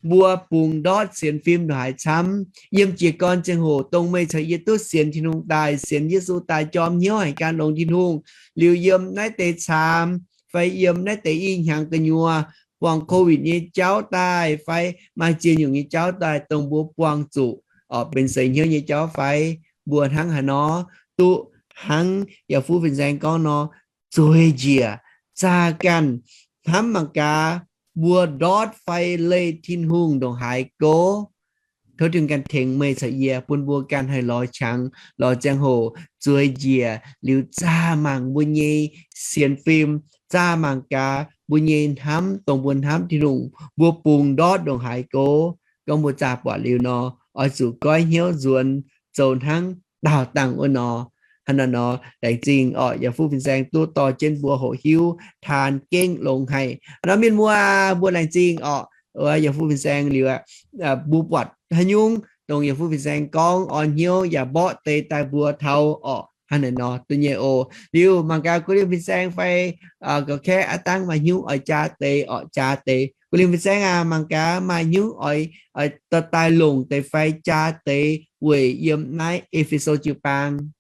mbuo bungx ndortv sienx fim ndongc haaix camv. Yiem jiez gorn ziangh hoc dongh meih caux yie duqv sienx Tin-Hungh daaih, sienx Yesu daaih jorm hnyouv haic gan longx Tin-Hungh. Liuz yiem naaiv deix caamx fai yiem naaiv deix i hnyangx gu'nyuoz buangh COVID nyei jauv daaih fai maaih ziex nyungc nyei jauv daaih dongh mbuo buangh zuqc orqc, benx seix hnyouv nyei jauv fai, mbuo hnangv haaix nor duqv hnangv yaac fuqv fin-saeng gorngv nor, zueiz njiec, zaah ganh, hnamv mangc gaax, mbuo ndortv fai leih Tin-Hungh ndongc haaix go. Tov Tin-Hungh ganh tengx meih caux yie, bun mbuo ganh haih lorz qangx, lorz ziangh hoc zueiz njiec liuz zaah mangc mbuo nyei sienx fim, zaah mangc gaax mbuo nyei hnamv, dongh mbuo hnamv Tin-Hungh, mbuo bungx ndortv ndongc haaix go. Gorngv mbuo zaah buatc liuz nor, oix zuqc goiv hnyouv nzuonx zoux hnangv daauh dangh wuov nor. Hnangv naaiv nor, laengz zingh orqc, yaac fuqv fin-saeng duqv dorh jienv mbuo hoqc hiuv taan gengh longx haic. Hnangv nor mienh muoz, mbuo laengz zingh orqc, yaac fuqv fin-saeng liuz aqv, mbuo buatc haaix nyungc dongh yaac fuqv fin-saeng gorngv orn hnyouv yaac mborqv deix daaih mbuo taux orqc. Hnangv naaiv nor duqv nyei oc. Liuz mangc gaax gu'liemh fin-saeng fai gauh kaeqv aav dangh maaih hnyungc oix jaa deix orqc, jaa deix. Gu'liemh fin-saeng aac, mangc gaax maaih hnyungc oix dorh daaih longc deix fai jaa deix weic yiem naaiv E^fe^so jiu-baang.